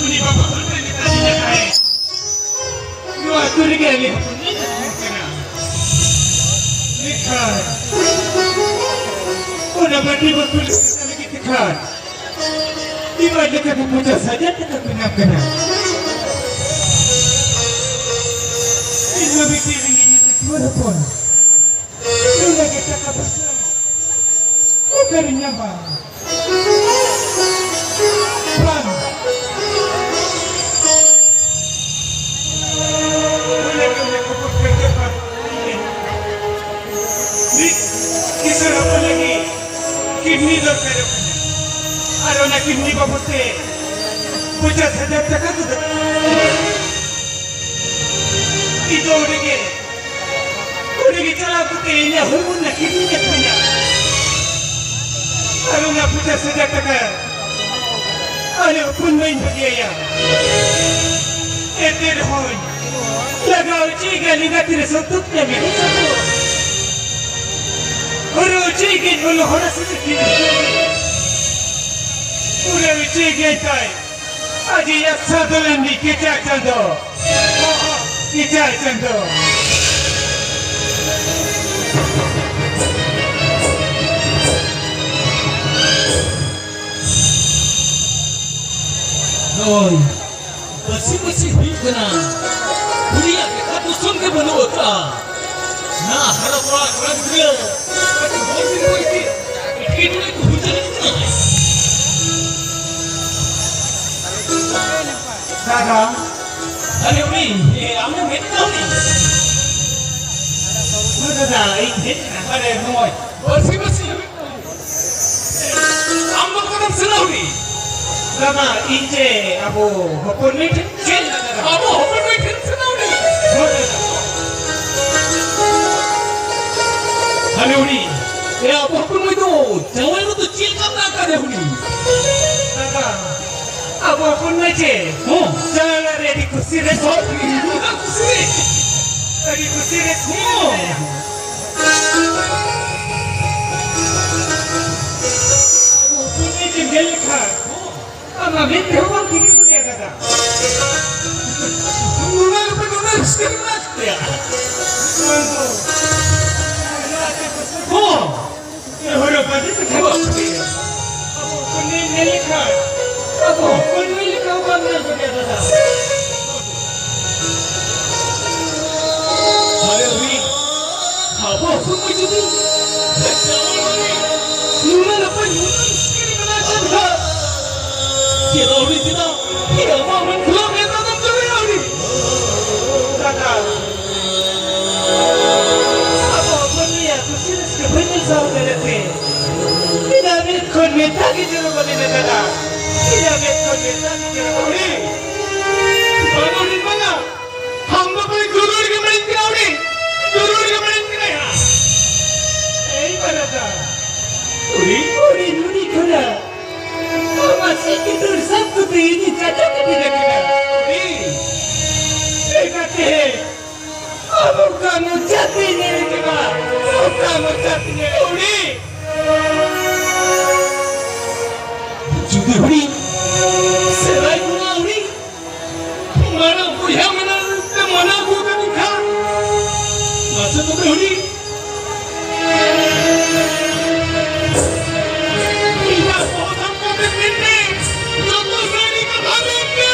ᱩᱱᱤ ᱵᱟᱵᱟ ᱦᱚᱲ ᱢᱮᱛᱟ ᱫᱤᱧᱟ ᱛᱟᱦᱮᱸᱫ, ᱱᱚᱣᱟ ᱟᱹᱛᱩ ᱨᱮᱜᱮ ᱟᱞᱮ ᱦᱚᱯᱚᱱ ᱞᱮ ᱛᱟᱦᱮᱸ ᱠᱟᱱᱟ᱾ ᱢᱮᱱᱠᱷᱟᱱ ᱚᱱᱟ ᱢᱟᱹᱴᱤ ᱵᱟᱹᱠᱩᱞ ᱞᱟᱹᱜᱤᱫ ᱛᱮᱠᱷᱟᱱ ᱤᱧ ᱢᱟ ᱞᱮᱠᱟ ᱫᱚ ᱯᱚᱧᱪᱟᱥ ᱦᱟᱡᱟᱨ ᱴᱟᱠᱟ ᱠᱚ ᱧᱟᱢ ᱠᱟᱱᱟ᱾ ᱤᱧ ᱢᱟ ᱢᱤᱫᱴᱮᱱ ᱨᱮᱸᱜᱮᱡ ᱱᱟᱪᱟᱨ ᱦᱚᱯᱚᱱ᱾ ᱱᱚᱰᱮ ᱜᱮ ᱴᱟᱠᱟ ᱯᱚᱭᱥᱟ ᱚᱠᱟᱨᱮ ᱧᱟᱢᱟ? ᱵᱟᱝ᱾ ᱚᱱᱟ ᱠᱚ ᱢᱮᱱ ᱠᱚ ᱯᱩᱴᱠᱟᱹ ᱠᱚ ᱢᱤᱫ ᱠᱤᱥᱟᱹᱬ ᱦᱚᱯᱚᱱ ᱞᱟᱹᱜᱤᱫ ᱠᱤᱰᱱᱤ ᱫᱚᱨᱠᱟᱨᱚᱜ ᱠᱟᱱᱟ᱾ ᱟᱨ ᱚᱱᱟ ᱠᱤᱰᱱᱤ ᱵᱟᱵᱚᱫ ᱛᱮ ᱯᱚᱧᱪᱟᱥ ᱦᱟᱡᱟᱨ ᱴᱟᱠᱟ ᱠᱚ ᱫᱚᱨᱠᱟᱨ᱾ ᱤᱧ ᱫᱚ ᱚᱸᱰᱮ ᱜᱮ ᱛᱮᱜᱮ ᱪᱟᱞᱟᱣ ᱠᱟᱛᱮ ᱤᱧᱟᱹᱜ ᱦᱚᱲᱢᱚ ᱨᱮᱱᱟᱜ ᱠᱤᱰᱱᱤ ᱧᱟᱢ ᱠᱟᱹᱧᱟ᱾ ᱟᱨ ᱚᱱᱟ ᱯᱚᱧᱪᱟᱥ ᱦᱟᱡᱟᱨ ᱴᱟᱠᱟ ᱟᱞᱮ ᱦᱚᱯᱚᱱ ᱢᱟᱹᱧ ᱵᱷᱟᱹᱜᱤᱭᱟᱭᱟ᱾ ᱮᱱᱛᱮ ᱨᱮᱦᱚᱸᱧ ᱞᱟᱜᱟᱣ ᱦᱚᱪᱚᱭᱮ ᱜᱮᱭᱟ ᱞᱮᱸᱜᱟ ᱛᱤᱨᱮ ᱥᱚᱛᱩᱠ ᱧᱟᱢᱮ ᱦᱚᱪᱚ᱾ ᱦᱚᱨᱚᱜ ᱦᱚᱪᱚᱭᱮ ᱜᱮᱭᱟᱹᱧ ᱵᱚᱞᱚ ᱦᱚᱨᱟ ᱥᱮᱫ ᱠᱤᱱ ᱯᱩᱨᱟᱹᱣ ᱦᱚᱪᱚᱭᱮ ᱜᱮᱭᱟᱹᱧ ᱛᱟᱭ᱾ ᱟᱡᱤᱡ ᱟᱥᱟ ᱫᱚ ᱞᱮᱱ ᱜᱮ ᱠᱮᱪᱟ ᱪᱟᱸᱫᱚ᱾ ᱠᱮᱪᱟ ᱪᱟᱸᱫᱚ᱾ ᱱᱚᱜᱼᱚᱭ ᱯᱟᱹᱥᱤ ᱯᱟᱹᱥᱤ ᱦᱩᱭᱩᱜ ᱠᱟᱱᱟ᱾ ᱠᱩᱲᱤᱭᱟᱜ ᱫᱮᱠᱷᱟ ᱫᱚᱨᱥᱚᱱ ᱜᱮ ᱵᱟᱹᱱᱩᱜ ᱟᱠᱟᱫᱼᱟ᱾ ᱱᱟ ᱦᱟᱨᱟ ᱵᱟᱲᱟ ᱠᱚᱲᱟ ᱜᱤᱫᱽᱨᱟᱹ ᱠᱟᱹᱴᱤᱡ ᱦᱚᱲ ᱵᱤᱱ ᱠᱚ ᱤᱫᱤ ᱮᱴᱠᱮᱴᱚᱬᱮ ᱠᱚ ᱦᱩᱭ ᱫᱟᱲᱮᱭᱟᱜ ᱠᱟᱱᱟ᱾ ᱫᱟᱫᱟ᱾ ᱟᱨᱮ ᱩᱱᱤ, ᱮ, ᱟᱢᱮᱢ ᱢᱮᱱ ᱠᱟᱣᱱᱤ? ᱦᱳᱭ ᱫᱟᱫᱟ, ᱤᱧ ᱦᱮᱡ ᱮᱱᱟ᱾ ᱟᱨᱮ ᱱᱚᱜᱼᱚᱭ, ᱵᱟᱹᱥᱤ ᱵᱟᱹᱥᱤ ᱦᱩᱭᱩᱜ ᱠᱟᱱᱟ᱾ ᱟᱢ ᱫᱚ ᱚᱠᱟᱛᱮᱢ ᱥᱮᱱᱚᱜ ᱦᱩᱭ? ᱫᱟᱫᱟ, ᱤᱧ ᱪᱮ ᱟᱵᱚ ᱦᱚᱯᱚᱱ ᱢᱟᱹᱭ ᱴᱷᱮᱱ᱾ ᱪᱮᱫ? ᱟᱵᱚ ᱦᱚᱯᱚᱱ ᱢᱟᱹᱭ ᱴᱷᱮᱱ ᱥᱮᱱᱚᱜ ᱦᱩᱭ? ᱦᱳᱭ ᱫᱟᱫᱟ᱾ ᱟᱨᱮ ᱩᱱᱤ, ᱮ, ᱟᱵᱚ ᱦᱚᱯᱚᱱ ᱢᱟᱹᱭ ᱫᱚ ᱡᱟᱶᱟᱭ ᱨᱮᱫᱚ ᱪᱮᱫ ᱞᱮᱠᱟ ᱢᱮᱱᱟᱜ ᱟᱠᱟᱫᱮᱭᱟ ᱩᱱᱤ? ᱫᱟᱫᱟ, ᱟᱵᱚ ᱦᱚᱯᱚᱱ ᱢᱟᱹᱭ ᱪᱮ? ᱦᱚᱸ᱾ ᱡᱟᱶᱟᱭ ᱚᱲᱟᱜ ᱨᱮ ᱟᱹᱰᱤ ᱠᱩᱥᱤ ᱨᱟᱹᱥᱠᱟᱹ᱾ ᱦᱚᱸ, ᱠᱩᱥᱤ᱾ ᱟᱹᱰᱤ ᱠᱩᱥᱤ ᱨᱟᱹᱥᱠᱟᱹ᱾ ᱦᱚᱸ᱾ ᱟᱵᱚ ᱦᱚᱯᱚᱱ ᱢᱟᱹᱭ ᱪᱮ ᱧᱮᱞ ᱞᱮᱠᱷᱟᱱ, ᱦᱚᱸ᱾ ᱟᱢ ᱢᱟ ᱢᱮᱫ ᱛᱮᱦᱚᱸ ᱵᱟᱢ ᱴᱷᱤᱠᱟᱹ ᱜᱚᱫᱮᱭᱟ ᱫᱟᱫᱟ᱾ ᱱᱩᱱᱟᱹᱜ ᱨᱩᱯᱟᱹ, ᱱᱩᱱᱟᱹᱜ ᱨᱟᱹᱥᱠᱟᱹ ᱢᱮᱱᱟᱜ ᱛᱟᱯᱮᱭᱟ᱾ ᱵᱟᱝ ᱜᱚ᱾ ᱦᱚᱸ᱾ ᱦᱚᱨᱚᱜ ᱵᱟᱸᱫᱮ ᱠᱟᱛᱷᱟ ᱵᱟᱝ ᱠᱟᱱᱟ᱾ ᱟᱵᱚ ᱦᱚᱯᱚᱱ ᱢᱟᱹᱭ ᱧᱮᱞ ᱞᱮᱠᱷᱟᱱ, ᱟᱵᱚ ᱦᱚᱯᱚᱱ ᱢᱟᱹᱭ ᱞᱮᱠᱟ ᱦᱚᱸ ᱵᱟᱢ ᱧᱮᱞ ᱜᱚᱫᱮᱭᱟ ᱫᱟᱫᱟ᱾ ᱟᱨᱮ ᱩᱱᱤ, ᱟᱵᱚ ᱦᱚᱯᱚᱱ ᱢᱟᱹᱭ ᱡᱩᱫᱤ ᱱᱩᱱᱟᱹᱜ ᱱᱟᱯᱟᱭ, ᱱᱩᱱᱟᱹᱜ ᱢᱤᱥᱠᱤᱱ ᱢᱮᱱᱟᱜ ᱠᱷᱟᱱ ᱫᱚ, ᱪᱮᱫᱟᱜ ᱩᱱᱤ ᱪᱮᱫᱟᱜ ᱟᱢᱟᱜ ᱢᱮᱫ ᱠᱷᱚᱱ ᱢᱮᱫ ᱫᱟᱜ ᱮᱢ ᱡᱚᱨᱚᱭᱟ ᱩᱱᱤ? ᱫᱟᱫᱟ, ᱟᱵᱚ ᱦᱚᱯᱚᱱ ᱢᱟᱹᱭᱟᱜ ᱠᱩᱥᱤ ᱨᱟᱹᱥᱠᱟᱹ ᱵᱟᱹᱧ ᱧᱮᱞ ᱥᱟᱦᱟᱣ ᱫᱟᱲᱮᱭᱟᱜ ᱛᱮ, ᱤᱧᱟᱹᱜ ᱢᱮᱫ ᱠᱷᱚᱱ ᱢᱮᱫ ᱫᱟᱜ ᱜᱮ ᱡᱚᱨᱚ ᱜᱚᱫ ᱮᱱᱟ ᱫᱟᱫᱟ᱾ ᱤᱧᱟᱹᱜ ᱢᱮᱫ ᱠᱷᱚᱱ ᱢᱮᱫ ᱫᱟᱜ ᱜᱮ ᱡᱚᱨᱚ ᱜᱚᱫ ᱮᱱᱟ᱾ ᱩᱱᱤ, ᱵᱟᱝᱟ, ᱩᱱᱤ ᱵᱟᱝᱟ᱾ ᱟᱢ ᱫᱚ ᱵᱟᱹᱲᱤᱡ ᱡᱚᱨᱩᱨ ᱜᱮ ᱵᱟᱹᱲᱤᱡ ᱠᱟᱱᱟ ᱩᱱᱤ᱾ ᱡᱚᱨᱩᱨ ᱜᱮ ᱵᱟᱹᱲᱤᱡ ᱯᱟᱨᱟᱫᱟ᱾ ᱩᱱᱤ, ᱩᱱᱤ, ᱩᱱᱤ ᱠᱷᱚᱱᱟᱜ ᱟᱢᱟᱜ ᱥᱤᱠᱤᱛᱩᱨ ᱥᱟᱵ ᱠᱟᱛᱮ ᱤᱧ ᱪᱟᱪᱟ ᱠᱟᱹᱴᱤᱡ ᱟᱠᱟᱱᱟ᱾ ᱩᱱᱤ ᱞᱮᱠᱟᱛᱮ ᱟᱢ ᱚᱠᱟ ᱢᱚᱪᱟᱛᱮ ᱧᱮᱞ ᱠᱮᱫᱟ? ᱚᱠᱟ ᱢᱚᱪᱟᱛᱮ ᱧᱮᱞ? ᱩᱱᱤ ᱡᱩᱫᱤ ᱩᱱᱤ ᱥᱮᱫᱟᱭ ᱠᱷᱚᱱᱟᱜ ᱩᱱᱤ ᱢᱟᱨᱟᱝ ᱵᱚᱭᱦᱟ ᱢᱮᱱᱟᱜ ᱛᱮ ᱢᱟᱱᱟᱣ ᱟᱹᱜᱩ ᱠᱟᱫᱮ ᱠᱷᱟᱱ, ᱢᱟᱥᱮ ᱛᱚᱵᱮ ᱦᱩᱰᱤᱧ᱾ ᱤᱧᱟᱜ ᱵᱚᱦᱚᱜ ᱥᱟᱵ ᱠᱟᱛᱮ ᱢᱮᱱ ᱢᱮ, ᱡᱚᱛᱚ ᱥᱟᱹᱨᱤ ᱠᱟᱛᱷᱟ ᱢᱮᱱ ᱢᱮ᱾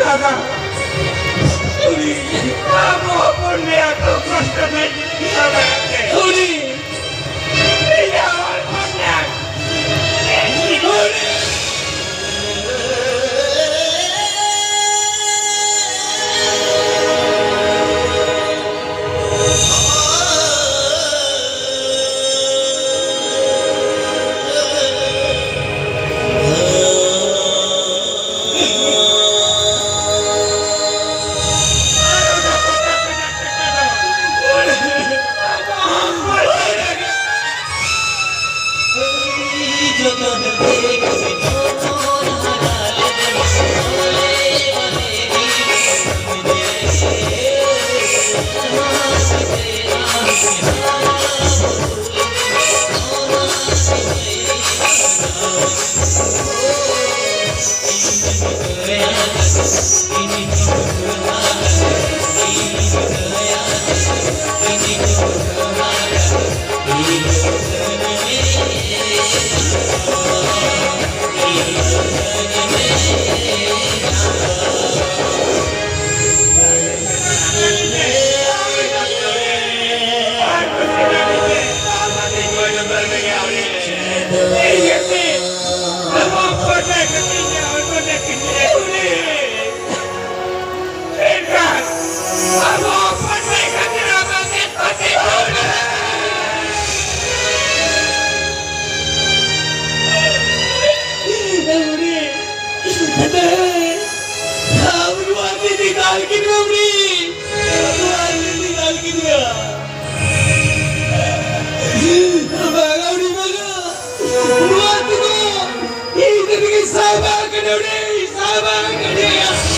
ᱫᱟᱫᱟ, ᱩᱱᱤ ᱟᱵᱚ ᱦᱚᱯᱚᱱ ᱢᱮᱭᱟ ᱠᱚ ᱠᱚᱥᱴᱚ ᱛᱮ ᱩᱱᱤ ᱱᱚᱣᱟ ᱛᱮᱫᱚ ᱤᱧ ᱛᱮᱜᱮ ᱥᱟᱵᱟ ᱠᱟᱹᱱᱟᱹᱧ, ᱥᱟᱵᱟ ᱠᱟᱹᱱᱟᱹᱧ᱾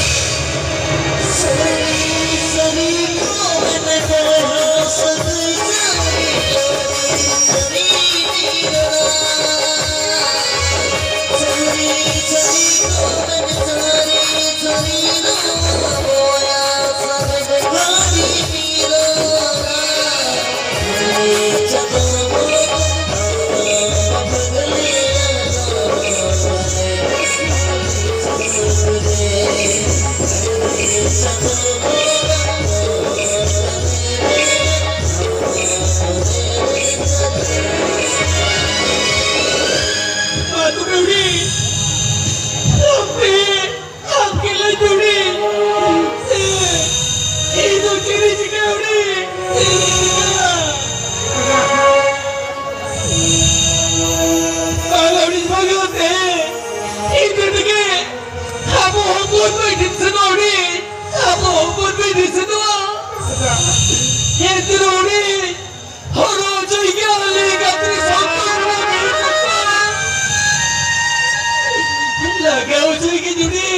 ᱟᱢ ᱜᱮᱞᱮ ᱡᱩᱨᱤ᱾ ᱤᱧ ᱫᱚ ᱪᱮᱫ ᱤᱧ ᱪᱤᱠᱟᱹᱭᱟ ᱩᱱᱤ? ᱪᱮᱫ ᱤᱧ ᱪᱤᱠᱟᱹᱭᱟ? ᱵᱟᱝᱟ, ᱩᱱᱤ ᱵᱷᱟᱜᱟᱣ ᱛᱮ ᱤᱧ ᱫᱚ ᱛᱮᱜᱮ ᱟᱵᱚ ᱦᱚᱯᱚᱱ ᱵᱟᱹᱭ ᱴᱷᱮᱱ ᱥᱮᱱᱚᱜ ᱩᱱᱤ᱾ ᱟᱵᱚ ᱦᱚᱯᱚᱱ ᱵᱟᱹᱭ ᱴᱷᱮᱱ ᱥᱮᱱᱚᱜᱼᱟ᱾ ᱮᱱᱛᱮ ᱨᱮᱦᱚᱸ ᱩᱱᱤ ᱦᱚᱨᱚ ᱦᱚᱪᱚᱭ ᱜᱮᱭᱟ ᱞᱟᱹᱭ ᱠᱟᱛᱮ ᱥᱚᱱᱛᱚᱨ ᱵᱚᱱᱟ ᱵᱤᱨ ᱠᱚᱠᱚ᱾ ᱞᱟᱜᱟᱣ ᱦᱚᱪᱚᱭ ᱜᱮ ᱡᱩᱫᱤ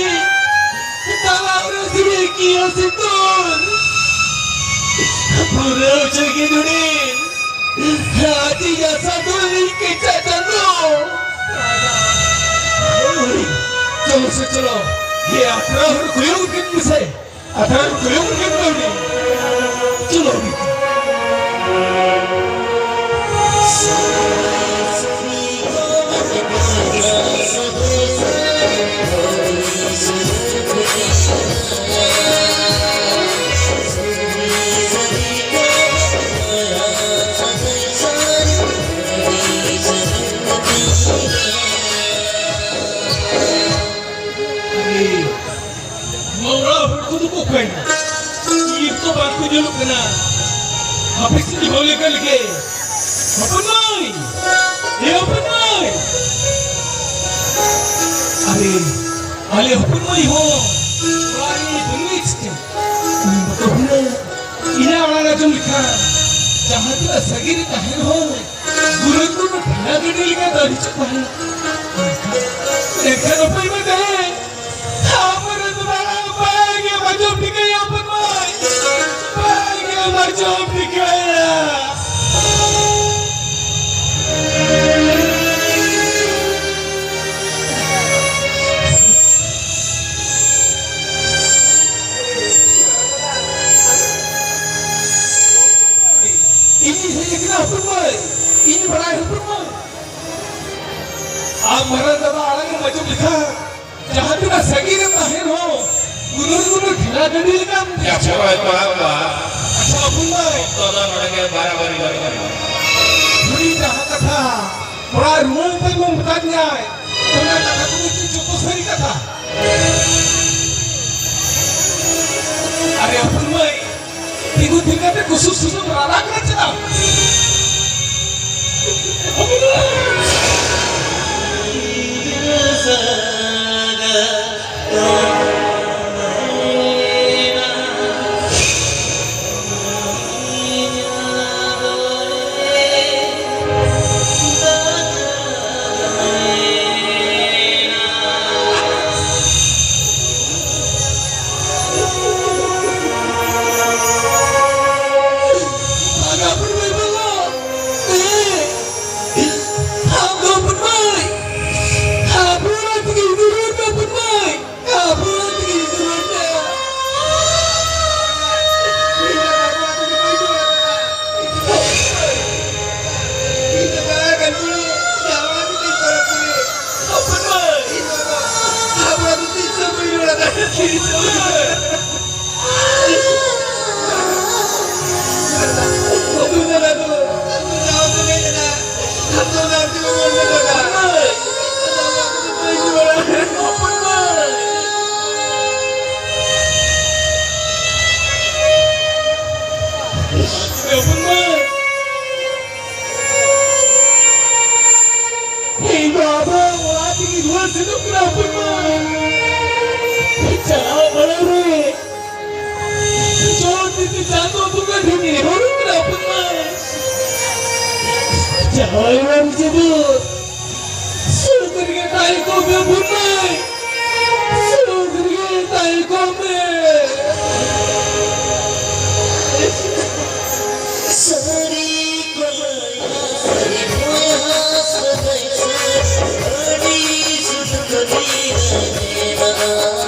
ᱛᱟᱞᱟ ᱨᱮ ᱥᱤᱨᱤ ᱠᱤᱭᱟ ᱥᱤᱛᱩᱨ᱾ ᱯᱩᱨᱟᱹ ᱦᱚᱪᱚᱭ ᱜᱮ ᱡᱩᱫᱤ ᱟᱹᱰᱤ ᱟᱥᱟ ᱫᱚ ᱞᱟᱹᱭ ᱠᱮᱪᱟ ᱪᱟᱸᱫᱚ᱾ ᱪᱚᱞᱚ ᱥᱮ ᱪᱚᱞᱚ᱾ ᱟᱠᱷᱲᱟ ᱦᱚᱲ ᱠᱚᱭᱚᱜ ᱠᱤᱱ ᱢᱮᱥᱮ, ᱟᱠᱷᱲᱟ ᱦᱚᱲ ᱠᱚᱭᱚᱜ ᱠᱤᱱ ᱛᱟᱵᱚᱱ᱾ ᱪᱚᱞᱚ ᱵᱤᱴᱤ᱾ ᱱᱚᱣᱟ ᱦᱚᱲ ᱠᱚᱫᱚ ᱠᱚ ᱚᱠᱟᱭᱮᱱᱟ? ᱱᱤᱛ ᱫᱚ ᱵᱟᱝ ᱠᱚ ᱧᱮᱞᱚᱜ ᱠᱟᱱᱟ᱾ ᱦᱟᱯᱮ ᱥᱮ ᱦᱚᱸ ᱞᱮᱠᱟ ᱞᱮᱠᱟ᱾ ᱦᱚᱯᱚᱱ ᱢᱟᱹᱭ! ᱮ ᱦᱚᱯᱚᱱ ᱢᱟᱹᱭ! ᱟᱨᱮ, ᱟᱞᱮ ᱦᱚᱯᱚᱱ ᱢᱟᱹᱭ ᱦᱚᱸ ᱚᱲᱟᱜ ᱨᱮ ᱵᱟᱹᱱᱩᱭ ᱪᱤᱠᱟᱹ? ᱩᱱᱤ ᱢᱟᱛᱚ ᱦᱩᱱᱟᱹᱝ ᱤᱧᱟᱹᱜ ᱟᱲᱟᱝ ᱟᱸᱡᱚᱢ ᱞᱮᱠᱷᱟᱱ ᱡᱟᱦᱟᱸ ᱛᱤᱱᱟᱹᱜ ᱥᱟᱺᱜᱤᱧ ᱨᱮ ᱛᱟᱦᱮᱸ ᱨᱮᱦᱚᱸ ᱜᱩᱨᱩ ᱜᱩᱨᱩ ᱴᱷᱮᱞᱟ ᱜᱟᱹᱰᱤ ᱞᱮᱠᱟ ᱫᱟᱹᱲ ᱦᱤᱡᱩᱜ ᱛᱟᱦᱮᱸᱫ᱾ ᱮᱱᱠᱷᱟᱱ ᱚᱠᱚᱭ ᱢᱮᱱᱟᱭ? ᱟᱢᱨᱮᱱ ᱢᱟᱨᱟᱝ ᱵᱟᱭ ᱜᱮ ᱵᱟᱡᱚᱢ ᱴᱷᱤᱠᱟᱹᱭᱟ ᱵᱚᱱ ᱢᱟᱹᱭ᱾ ᱵᱟᱭ ᱜᱮ ᱵᱟᱡᱚᱢ ᱴᱷᱤᱠᱟᱹᱭᱟ᱾ ᱤᱧ ᱦᱮᱡ ᱟᱠᱟᱱᱟ ᱦᱚᱯᱚᱱ ᱢᱟᱹᱭ, ᱤᱧ ᱵᱟᱲᱟᱭ ᱦᱚᱯᱚᱱ ᱢᱟᱹᱭ᱾ ᱟᱢ ᱢᱟᱨᱟᱝ ᱫᱟᱫᱟ ᱟᱲᱟᱝ ᱮᱢ ᱟᱸᱡᱚᱢ ᱞᱮᱠᱷᱟᱱ ᱡᱟᱦᱟᱸ ᱛᱤᱱᱟᱹᱜ ᱥᱟᱺᱜᱤᱧ ᱨᱮᱢ ᱛᱟᱦᱮᱱ ᱨᱮᱦᱚᱸ ᱜᱩᱱᱩᱨ ᱜᱩᱱᱩᱨ ᱴᱷᱮᱞᱟ ᱜᱟᱹᱰᱤ ᱞᱮᱠᱟᱢ ᱭᱟ ᱯᱚᱨᱚᱭ ᱯᱟᱦᱟᱜ ᱵᱟ᱾ ᱟᱪᱪᱷᱟ ᱦᱚᱯᱚᱱ ᱢᱟᱹᱭ᱾ ᱚᱠᱛᱚ ᱫᱚ ᱱᱚᱰᱮ ᱜᱮ ᱵᱟᱨᱟᱵᱟᱨᱤ ᱜᱚᱫ ᱠᱟᱱᱟ᱾ ᱦᱩᱰᱤᱧ ᱡᱟᱦᱟᱸ ᱠᱟᱛᱷᱟ ᱚᱲᱟᱜ ᱨᱩᱣᱟᱹᱲ ᱛᱮ ᱢᱮᱛᱟᱫᱤᱧᱟᱭ, ᱚᱱᱟ ᱠᱟᱛᱷᱟ ᱠᱚᱫᱚ ᱪᱮᱫ ᱡᱚᱛᱚ ᱥᱟᱹᱨᱤ ᱠᱟᱛᱷᱟ? ᱟᱨᱮ ᱦᱚᱯᱚᱱ ᱢᱟᱹᱭ, ᱛᱤᱸᱜᱩ ᱛᱷᱤᱨ ᱠᱟᱛᱮ ᱠᱩᱥᱩ ᱥᱩᱥᱩᱢ ᱨᱟᱨᱟ ᱠᱟᱱᱟ ᱪᱮᱫᱟᱜ? ᱦᱚᱭ ᱵᱟᱝ ᱪᱮᱫᱚᱜ, ᱥᱩᱠ ᱨᱮᱜᱮ ᱛᱟᱦᱮᱸ ᱠᱚᱜ ᱢᱮ ᱵᱩᱱᱟᱹᱭ, ᱥᱩᱠ ᱨᱮᱜᱮ ᱛᱟᱦᱮᱸ ᱠᱚᱜ ᱢᱮ᱾ ᱥᱟᱹᱨᱤ ᱠᱚ ᱞᱟᱹᱭᱟ, ᱥᱟᱹᱨᱤ ᱵᱚᱭᱦᱟ ᱥᱟᱹᱜᱟᱹᱭ ᱥᱮ ᱟᱹᱰᱤ ᱥᱩᱠ ᱨᱮ ᱢᱮᱱᱟᱜᱼᱟ᱾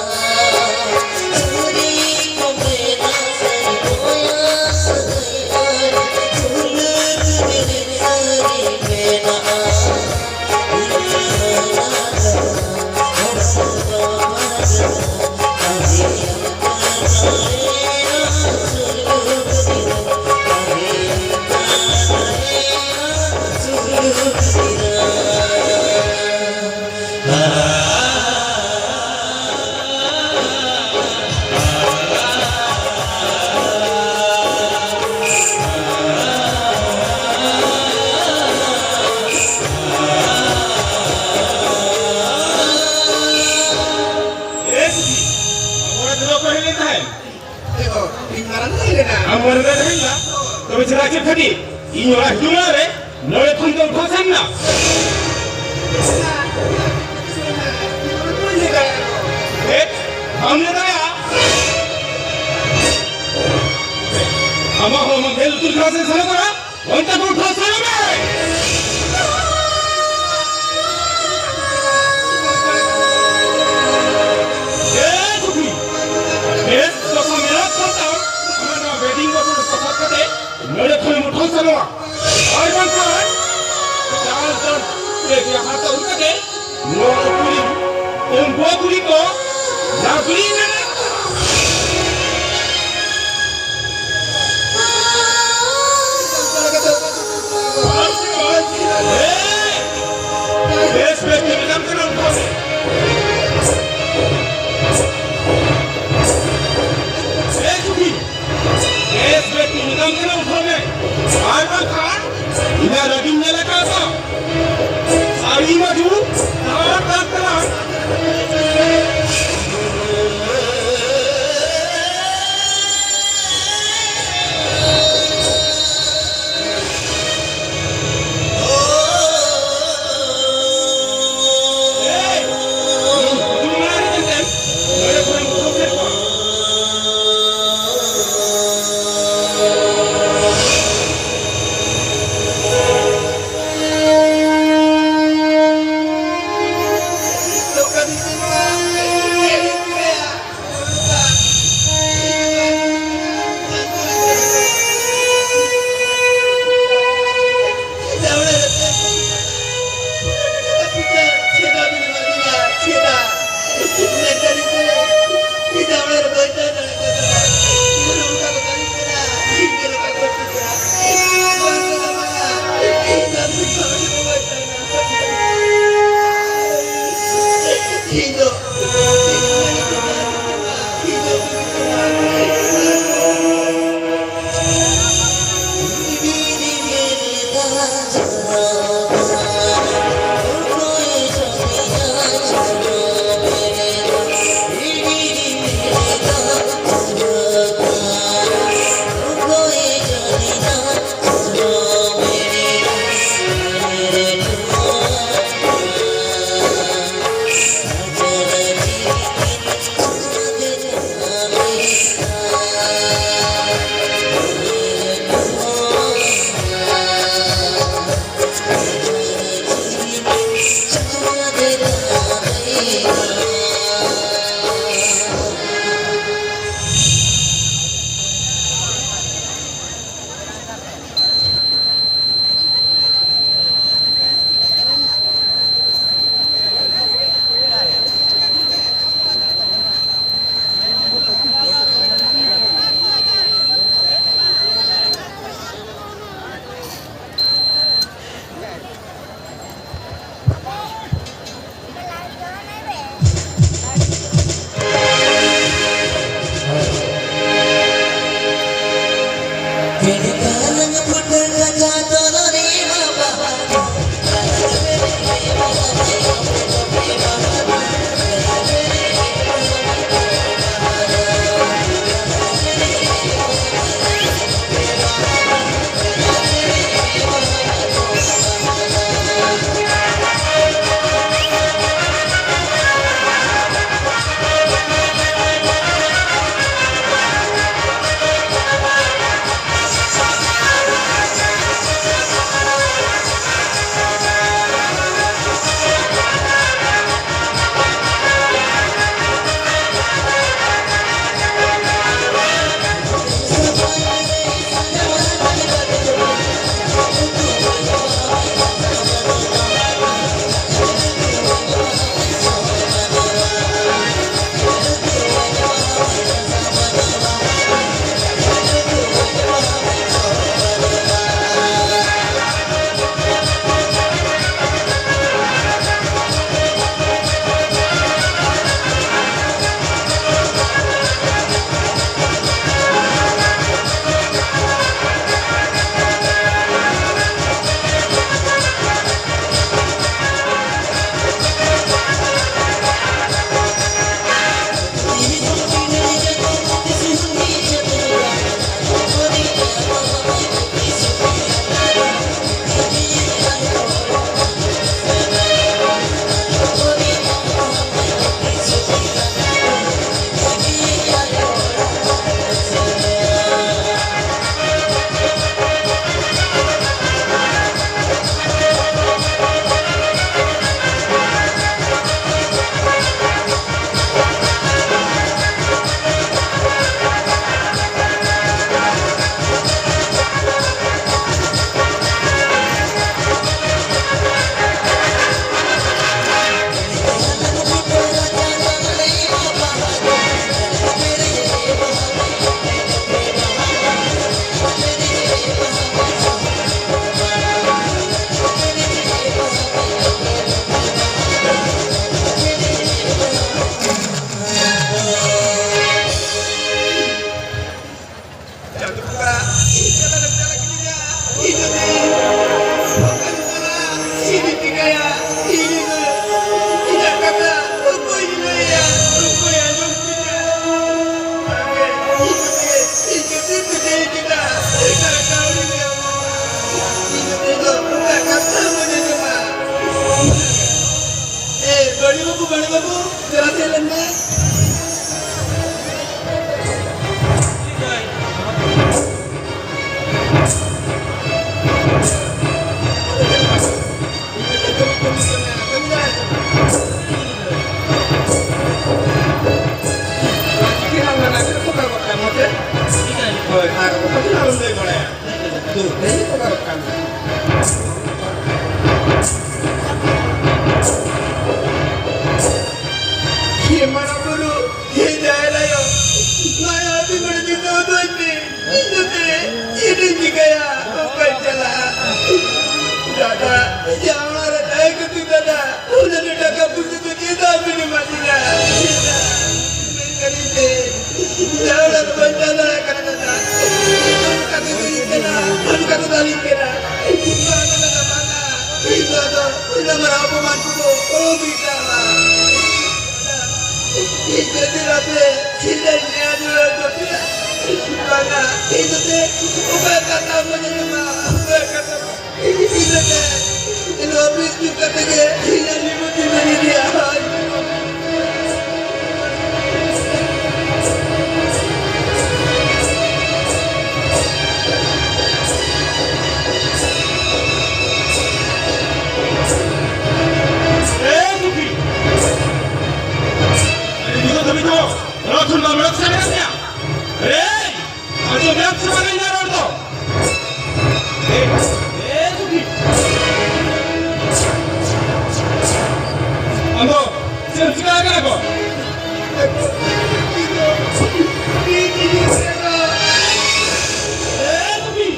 ᱮ ᱥᱤᱫᱤ, ᱟᱵᱚᱨᱮᱱ ᱫᱚ ᱯᱟᱹᱦᱤᱞ ᱮᱱ ᱛᱟᱦᱮᱸᱫ᱾ ᱮ ᱜᱚ, ᱤᱧ ᱢᱟᱨᱟᱝ ᱛᱟᱦᱮᱸ ᱞᱮᱱᱟ᱾ ᱟᱢ ᱢᱟᱨᱟᱝ ᱛᱟᱦᱮᱸ ᱞᱮᱱᱟ? ᱛᱚᱵᱮ ᱪᱮᱫᱟᱜ ᱪᱮᱫ ᱠᱷᱟᱹᱛᱤᱨ ᱤᱧ ᱚᱲᱟᱜ ᱦᱤᱡᱩᱜ ᱢᱟᱲᱟᱝ ᱨᱮ ᱱᱚᱰᱮ ᱠᱷᱚᱱ ᱫᱚ ᱩᱴᱷᱟᱹᱣ ᱥᱮᱱ ᱱᱟ? ᱪᱮᱫ? ᱵᱟᱢ ᱞᱟᱹᱭ ᱫᱟᱲᱮᱭᱟᱜᱼᱟ? ᱟᱢᱟᱜ ᱦᱚᱲᱢᱚ ᱢᱮᱫ ᱞᱩᱛᱩᱨ ᱠᱟᱱᱟ ᱥᱮ ᱥᱮᱱᱚᱜ ᱠᱟᱱᱟ? ᱚᱱᱛᱮ ᱠᱚ ᱩᱴᱷᱟᱹᱣ ᱥᱮᱱᱚᱜ ᱢᱮ! ᱮ ᱠᱩᱠᱞᱤ! ᱵᱮᱥ ᱫᱚᱥᱟ ᱢᱮᱱᱟᱜ ᱠᱷᱟᱱ ᱛᱟᱢ, ᱟᱢᱟᱜ ᱱᱚᱣᱟ wedding ᱵᱚᱥᱚᱨ ᱥᱟᱯᱷᱟ ᱠᱟᱛᱮ ᱱᱚᱰᱮ ᱠᱷᱚᱱᱮᱢ ᱩᱴᱷᱟᱹᱣ ᱥᱮᱱᱚᱜᱼᱟ᱾ ᱟᱨ ᱵᱟᱝᱠᱷᱟᱱ ᱪᱟᱞ ᱪᱟᱞ ᱛᱮ ᱡᱟᱦᱟᱸ ᱛᱮ ᱩᱱᱠᱟ ᱜᱮ ᱱᱚᱣᱟ ᱠᱩᱲᱤ, ᱩᱱᱠᱩ ᱠᱩᱲᱤ ᱠᱚ ᱡᱟᱹᱯᱤᱫ ᱢᱮᱱᱟᱜ ᱠᱚᱣᱟ᱾ ᱵᱮᱥ, ᱵᱮᱥ, ᱪᱮᱫ ᱞᱮᱠᱟᱢ ᱠᱟᱱᱟ ᱩᱱᱠᱩ? ᱮ ᱪᱩᱠᱤ, ᱵᱮᱥ, ᱵᱮᱥ, ᱪᱮᱫ ᱞᱮᱠᱟᱢ ᱠᱟᱱᱟ ᱩᱱᱠᱩ ᱢᱮ? ᱟᱨ ᱵᱟᱝᱠᱷᱟᱱ ᱤᱧᱟᱹᱜ ᱨᱟᱹᱜᱤᱧ ᱧᱮᱞ ᱟᱠᱟᱫ ᱛᱟᱢ᱾ ᱥᱟᱹᱲᱤ ᱵᱟᱹᱡᱩ, ᱛᱟᱲᱟᱢ ᱠᱟᱱ ᱛᱟᱲᱟᱢ᱾ ᱦᱳᱭ, ᱟᱨ ᱚᱠᱟ ᱫᱤᱱ ᱟᱞᱚᱢ ᱞᱟᱹᱭ ᱵᱟᱲᱟᱭᱟ᱾ ᱫᱩ ᱛᱮ ᱚᱠᱟ ᱫᱚ ᱠᱟᱱᱟ᱾ ᱦᱮ ᱢᱟᱨᱟᱝ ᱵᱩᱨᱩ, ᱦᱮ ᱡᱟᱦᱮᱨ ᱟᱭᱳ, ᱢᱟᱭᱟ ᱟᱹᱰᱤ ᱵᱟᱹᱲᱤᱡ ᱡᱩᱛᱟᱹ ᱩᱫᱩᱜ ᱟᱹᱧ ᱢᱮ᱾ ᱤᱧ ᱫᱚ ᱪᱮᱫ ᱤᱧ ᱪᱤᱠᱟᱹᱭᱟ? ᱚᱠᱟᱧ ᱪᱟᱞᱟᱜᱼᱟ? ᱫᱟᱫᱟ, ᱡᱟᱦᱟᱸ ᱚᱲᱟᱜ ᱨᱮ ᱛᱟᱦᱮᱸ ᱠᱟᱛᱮ ᱫᱟᱫᱟ, ᱚᱱᱟ ᱨᱮ ᱴᱟᱠᱟ ᱯᱩᱭᱥᱟᱹ ᱫᱚ ᱪᱮᱫᱟᱜ ᱵᱤᱱ ᱮᱢᱟ ᱫᱤᱧᱟ? ᱪᱮᱫᱟᱜ? ᱢᱮᱱ ᱠᱟᱹᱫᱤᱧ ᱛᱮ, ᱡᱟᱦᱟᱸ ᱚᱲᱟᱜ ᱨᱮ ᱵᱟᱹᱧ ᱛᱟᱦᱮᱸ ᱫᱟᱲᱮᱭᱟᱜ ᱠᱟᱱᱟ ᱫᱟᱫᱟ᱾ ᱚᱱᱠᱟ ᱛᱮ ᱫᱟᱞᱤᱧ ᱠᱟᱱᱟ, ᱚᱱᱠᱟ ᱛᱮ ᱫᱟᱞᱤᱧ ᱠᱟᱱᱟ᱾ ᱵᱟᱝᱟ ᱫᱟᱫᱟ, ᱵᱟᱝᱟ᱾ ᱤᱧ ᱫᱚ ᱟᱫᱚ ᱩᱱᱟᱹᱜ ᱢᱟᱨᱟᱝ ᱚᱯᱚᱢᱟᱱ ᱠᱚᱫᱚ ᱚᱦᱚ ᱜᱤᱧ ᱥᱟᱦᱟᱣᱟ᱾ ᱤᱧ ᱡᱩᱫᱤ ᱟᱯᱮ ᱥᱤᱞᱟᱹᱭ ᱧᱮᱞ ᱨᱩᱣᱟᱹᱲ ᱠᱟᱯᱮᱭᱟ, ᱵᱟᱝᱟ, ᱤᱧ ᱫᱚ ᱪᱮᱫ ᱚᱠᱚᱭᱟᱜ ᱠᱟᱛᱷᱟ ᱵᱟᱹᱧ ᱟᱸᱡᱚᱢᱟ, ᱚᱠᱚᱭᱟᱜ ᱠᱟᱛᱷᱟ ᱵᱟᱹᱧ ᱤᱧ ᱫᱚ ᱪᱮᱫ ᱱᱚᱣᱟ ᱵᱤᱥ ᱧᱩ ᱠᱟᱛᱮ ᱜᱮ ᱤᱧᱟᱜ ᱡᱤᱵᱚᱱ ᱫᱤᱱ ᱤᱧ ᱤᱫᱤᱭᱟ᱾ ᱮ ᱫᱩᱠᱷᱤ! ᱟᱹᱰᱤ ᱫᱤᱱ ᱫᱷᱟᱹᱵᱤᱡ ᱫᱚ ᱚᱲᱟᱜ ᱠᱷᱚᱱ ᱵᱟᱢ ᱚᱰᱚᱠ ᱥᱟᱱᱟ ᱠᱟᱱ ᱛᱤᱧᱟ᱾ ᱮᱭ! ᱟᱸᱡᱚᱢ ᱧᱟᱢ ᱥᱮ ᱵᱟᱝ ᱤᱧᱟᱜ ᱨᱚᱲ ᱫᱚ? ᱮ, ᱮ, ᱫᱩᱠᱷᱤ᱾ ᱟᱢ ᱫᱚ ᱪᱮᱫ ᱮᱢ ᱪᱤᱠᱟ ᱟᱠᱟᱱᱟ ᱜᱚ? ᱮ, ᱫᱩᱠᱷᱤ᱾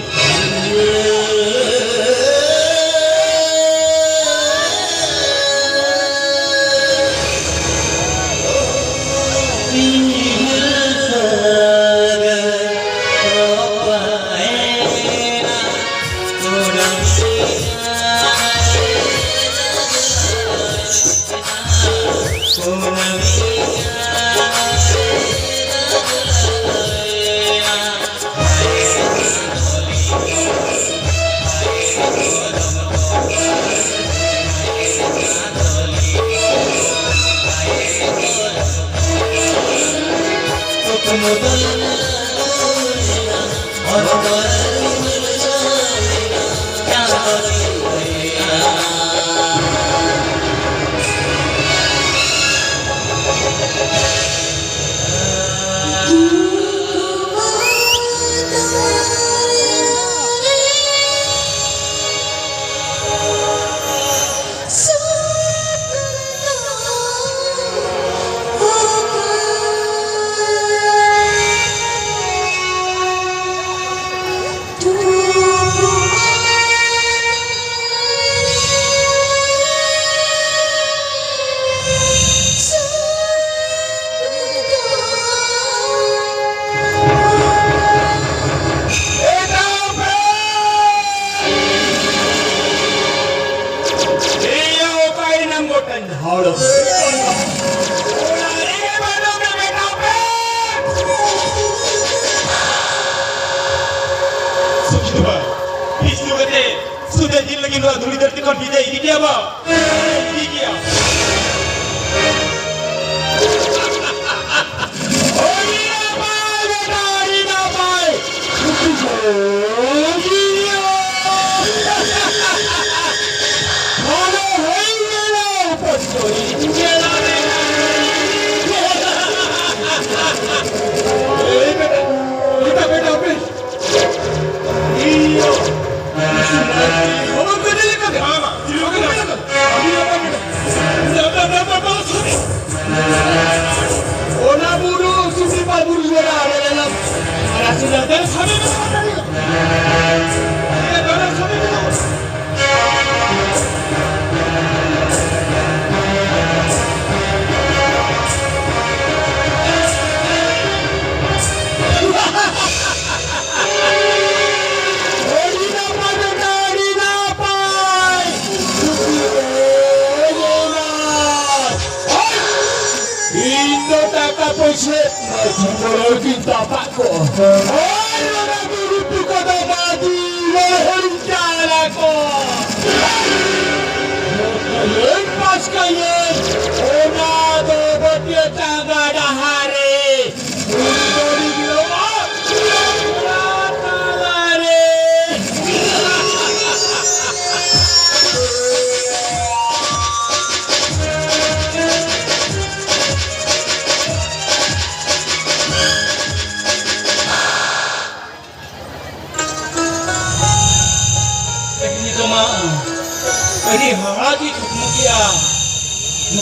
ᱮᱭᱟ, ᱚᱠᱟᱭᱮᱱᱟᱢ ᱜᱚᱴᱟᱧ ᱦᱟᱣᱲᱟ? ᱚᱲᱟᱜ ᱨᱮᱜᱮ ᱵᱟᱹᱱᱩᱜ ᱢᱮ ᱵᱮᱴᱟ ᱯᱮ᱾ ᱥᱩᱠᱷᱤ ᱫᱚ ᱵᱟᱝ, ᱵᱤᱥᱱᱩ ᱠᱟᱛᱮ ᱥᱩᱫᱷᱟᱹ ᱫᱤᱱ ᱞᱟᱹᱜᱤᱫ ᱱᱚᱣᱟ ᱫᱷᱩᱲᱤ ᱫᱷᱟᱹᱨᱛᱤ ᱠᱷᱚᱱ ᱵᱤᱫᱟᱹᱭ ᱤᱫᱤ ᱠᱮᱭᱟ ᱵᱟ? ᱤᱫᱤ ᱠᱮᱭᱟ᱾ ᱟᱹᱰᱤ ᱱᱟᱯᱟᱭ ᱵᱮᱴᱟ, ᱟᱹᱰᱤ ᱱᱟᱯᱟᱭ᱾ ᱵᱷᱟᱞᱚ ᱦᱚᱭ ᱜᱮᱞᱚ, ᱯᱚᱪᱚᱭ ᱜᱮᱞᱚ ᱨᱮ᱾ এই বেটা, এটা বেটা, বেশ। ᱚᱱᱟ ᱵᱩᱨᱩ ᱥᱩᱥᱤ ᱯᱟ ᱵᱩᱨᱩ ᱡᱚᱲᱟ ᱟᱲᱮ ᱨᱮ ᱟᱨ ᱟᱥᱤ ᱞᱟᱛᱟᱨ ᱥᱟᱢᱮ ᱫᱚ ᱥᱟᱢᱮ ᱫᱚ᱾ ᱮ ᱫᱚᱨᱟ ᱥᱟᱢᱮ ᱫᱚ᱾ ᱟᱹᱰᱤ ᱱᱟᱯᱟᱭ ᱵᱮᱴᱟ, ᱟᱹᱰᱤ ᱱᱟᱯᱟᱭ᱾ ᱤᱧ ᱫᱚ ᱴᱟᱠᱟ ᱯᱚᱭᱥᱟ ᱢᱟᱹᱡᱷᱤ ᱢᱚᱬᱮ ᱦᱚᱲ ᱠᱤᱱ ᱛᱟᱯᱟᱜ ᱠᱚᱜᱼᱟ᱾ ᱟᱨ ᱚᱱᱟ ᱫᱚ ᱨᱩᱯᱤ ᱠᱚᱫᱚ ᱢᱟᱹᱡᱷᱤ ᱢᱚᱬᱮ ᱦᱚᱲᱤᱧ ᱪᱟᱞ ᱟᱠᱚ᱾ ᱡᱚᱛᱚ ᱞᱟᱹᱭ ᱯᱟᱥ ᱠᱟᱹᱧᱟᱹᱧ, ᱚᱱᱟ ᱫᱚ ᱵᱟᱹᱴᱤᱭᱟᱹ ᱪᱟᱸᱜᱟ ᱰᱟᱦᱟᱨ ᱨᱮ᱾ ᱩᱱᱤ ᱫᱚ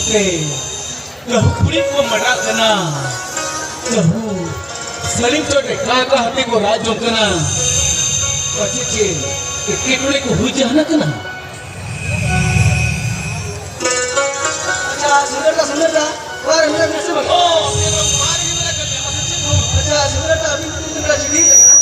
ᱛᱮ ᱠᱟᱹᱦᱩ ᱠᱩᱲᱤ ᱠᱚ ᱢᱟᱰᱟᱜ ᱠᱟᱱᱟ᱾ ᱠᱟᱹᱦᱩ ᱥᱟᱹᱞᱤᱢ ᱪᱚᱴ ᱨᱮ ᱠᱟᱭ ᱠᱟ ᱦᱟᱹᱛᱤ ᱠᱚ ᱨᱟᱡᱽ ᱡᱚᱝ ᱠᱟᱱᱟ᱾ ᱯᱟᱪᱮ ᱪᱮ ᱮᱴᱠᱮᱴᱚᱬᱮ ᱠᱚ ᱦᱩᱭ ᱡᱟᱦᱟᱱ ᱠᱟᱱᱟ᱾ ᱟᱪᱪᱷᱟ, ᱥᱩᱱᱫᱚᱨ ᱫᱟ, ᱥᱩᱱᱫᱚᱨ ᱫᱟ, ᱚᱲᱟᱜ ᱨᱮ ᱢᱮᱱᱟᱜ ᱢᱮᱭᱟ ᱥᱮ ᱵᱟᱝ? ᱟᱪᱪᱷᱟ, ᱥᱩᱱᱫᱚᱨ ᱫᱟ, ᱟᱹᱵᱤᱱ ᱛᱤᱱ ᱵᱮᱲᱟ ᱪᱷᱩᱴᱤ ᱠᱟᱱᱟ?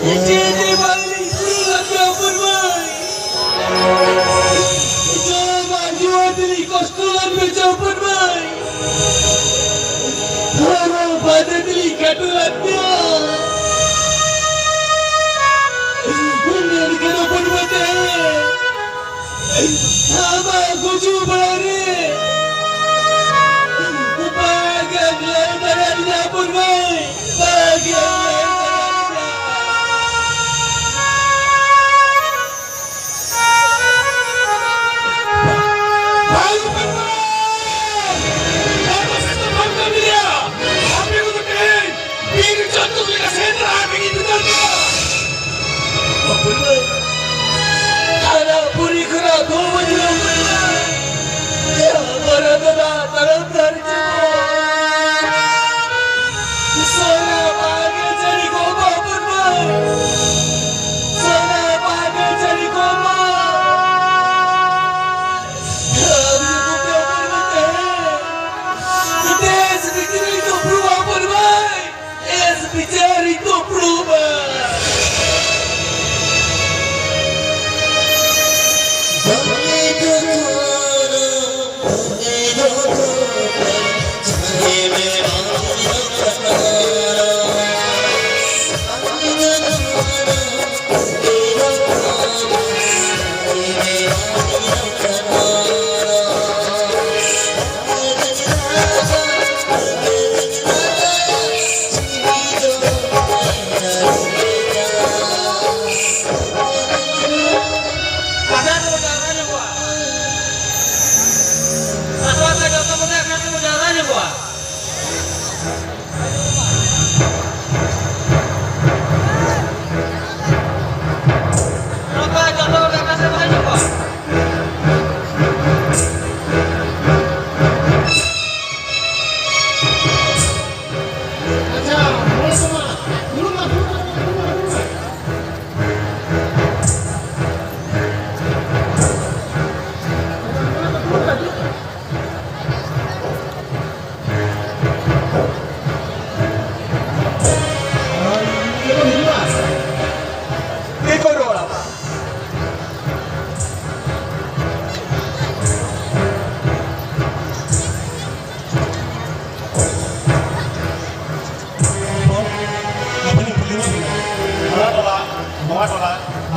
ᱪᱮᱫ ᱮ ᱵᱟᱭ ᱞᱤᱧ ᱠᱩᱞ ᱟᱠᱟᱫ ᱦᱚᱯᱚᱱ ᱢᱟᱹᱭ? ᱡᱚᱢᱟᱜ ᱧᱩᱣᱟᱜ ᱛᱮᱞᱤᱧ ᱠᱚᱥᱴᱚ ᱞᱮᱱ ᱢᱮ ᱪᱚ ᱦᱚᱯᱚᱱ ᱢᱟᱹᱭ᱾ ᱦᱚᱨᱚᱜ ᱵᱟᱸᱫᱮ ᱛᱮᱞᱤᱧ ᱠᱷᱟᱴᱚ ᱞᱮᱱ ᱢᱮᱭᱟ᱾ ᱩᱱᱟᱹᱜ ᱞᱮᱠᱟᱱ ᱦᱚᱯᱚᱱ ᱢᱟᱹᱭ ᱛᱮ ᱟᱢᱟᱜ ᱜᱩᱡᱩᱜ ᱵᱮᱲᱟ ᱨᱮ ᱵᱟᱝ ᱮᱢ ᱞᱟᱹᱭ ᱫᱟᱲᱮᱭᱟᱫᱤᱧᱟ ᱦᱚᱯᱚᱱ ᱢᱟᱹᱭ, ᱵᱟᱝ ᱮᱢ ᱞᱟᱹᱭ ᱫᱟᱲᱮᱭᱟᱫᱤᱧᱟ᱾ ᱵᱟᱝ ᱦᱚᱯᱚᱱ ᱢᱟᱹᱭ! ᱟᱯᱮ ᱥᱮᱫ ᱫᱚ ᱵᱟᱝ ᱠᱟᱹᱢᱤᱭᱟ, ᱟᱯᱮ ᱠᱚᱫᱚ ᱛᱮᱦᱮᱧ ᱵᱤᱨ ᱡᱚᱱᱛᱩ ᱞᱮᱠᱟ ᱥᱮᱸᱫᱽᱨᱟ ᱟᱯᱮ ᱜᱮ ᱵᱤᱫᱟᱹᱞ ᱠᱚᱣᱟ᱾ ᱵᱟᱹᱵᱩ ᱢᱟᱹᱭ, ᱛᱷᱟᱱᱟ ᱯᱩᱨᱤ ᱠᱷᱚᱱᱟᱜ ᱫᱩ ᱵᱟᱡᱮ ᱩᱢᱮᱨ ᱨᱮ ᱢᱟᱨᱟ ᱫᱟᱫᱟ ᱛᱟᱲᱟᱢ ᱫᱟᱨᱮ ᱪᱮᱛᱟᱱ ᱥᱚᱱᱟ ᱵᱟᱜᱮ ᱪᱟᱹᱨᱤ ᱠᱚ ᱵᱟᱹᱵᱩ ᱢᱟᱹᱭ, ᱥᱚᱱᱟ ᱵᱟᱜᱮ ᱪᱟᱹᱨᱤ ᱠᱚ ᱢᱟ᱾ ᱟᱢ ᱡᱩᱫᱤ ᱵᱟᱹᱵᱩ ᱢᱟᱹᱭ ᱛᱟᱦᱮᱸ, ᱫᱮᱥ ᱵᱷᱤᱛᱨᱤ ᱫᱚ ᱵᱟᱹᱵᱩ ᱢᱟᱹᱭ᱾ Es bichari ko prueba.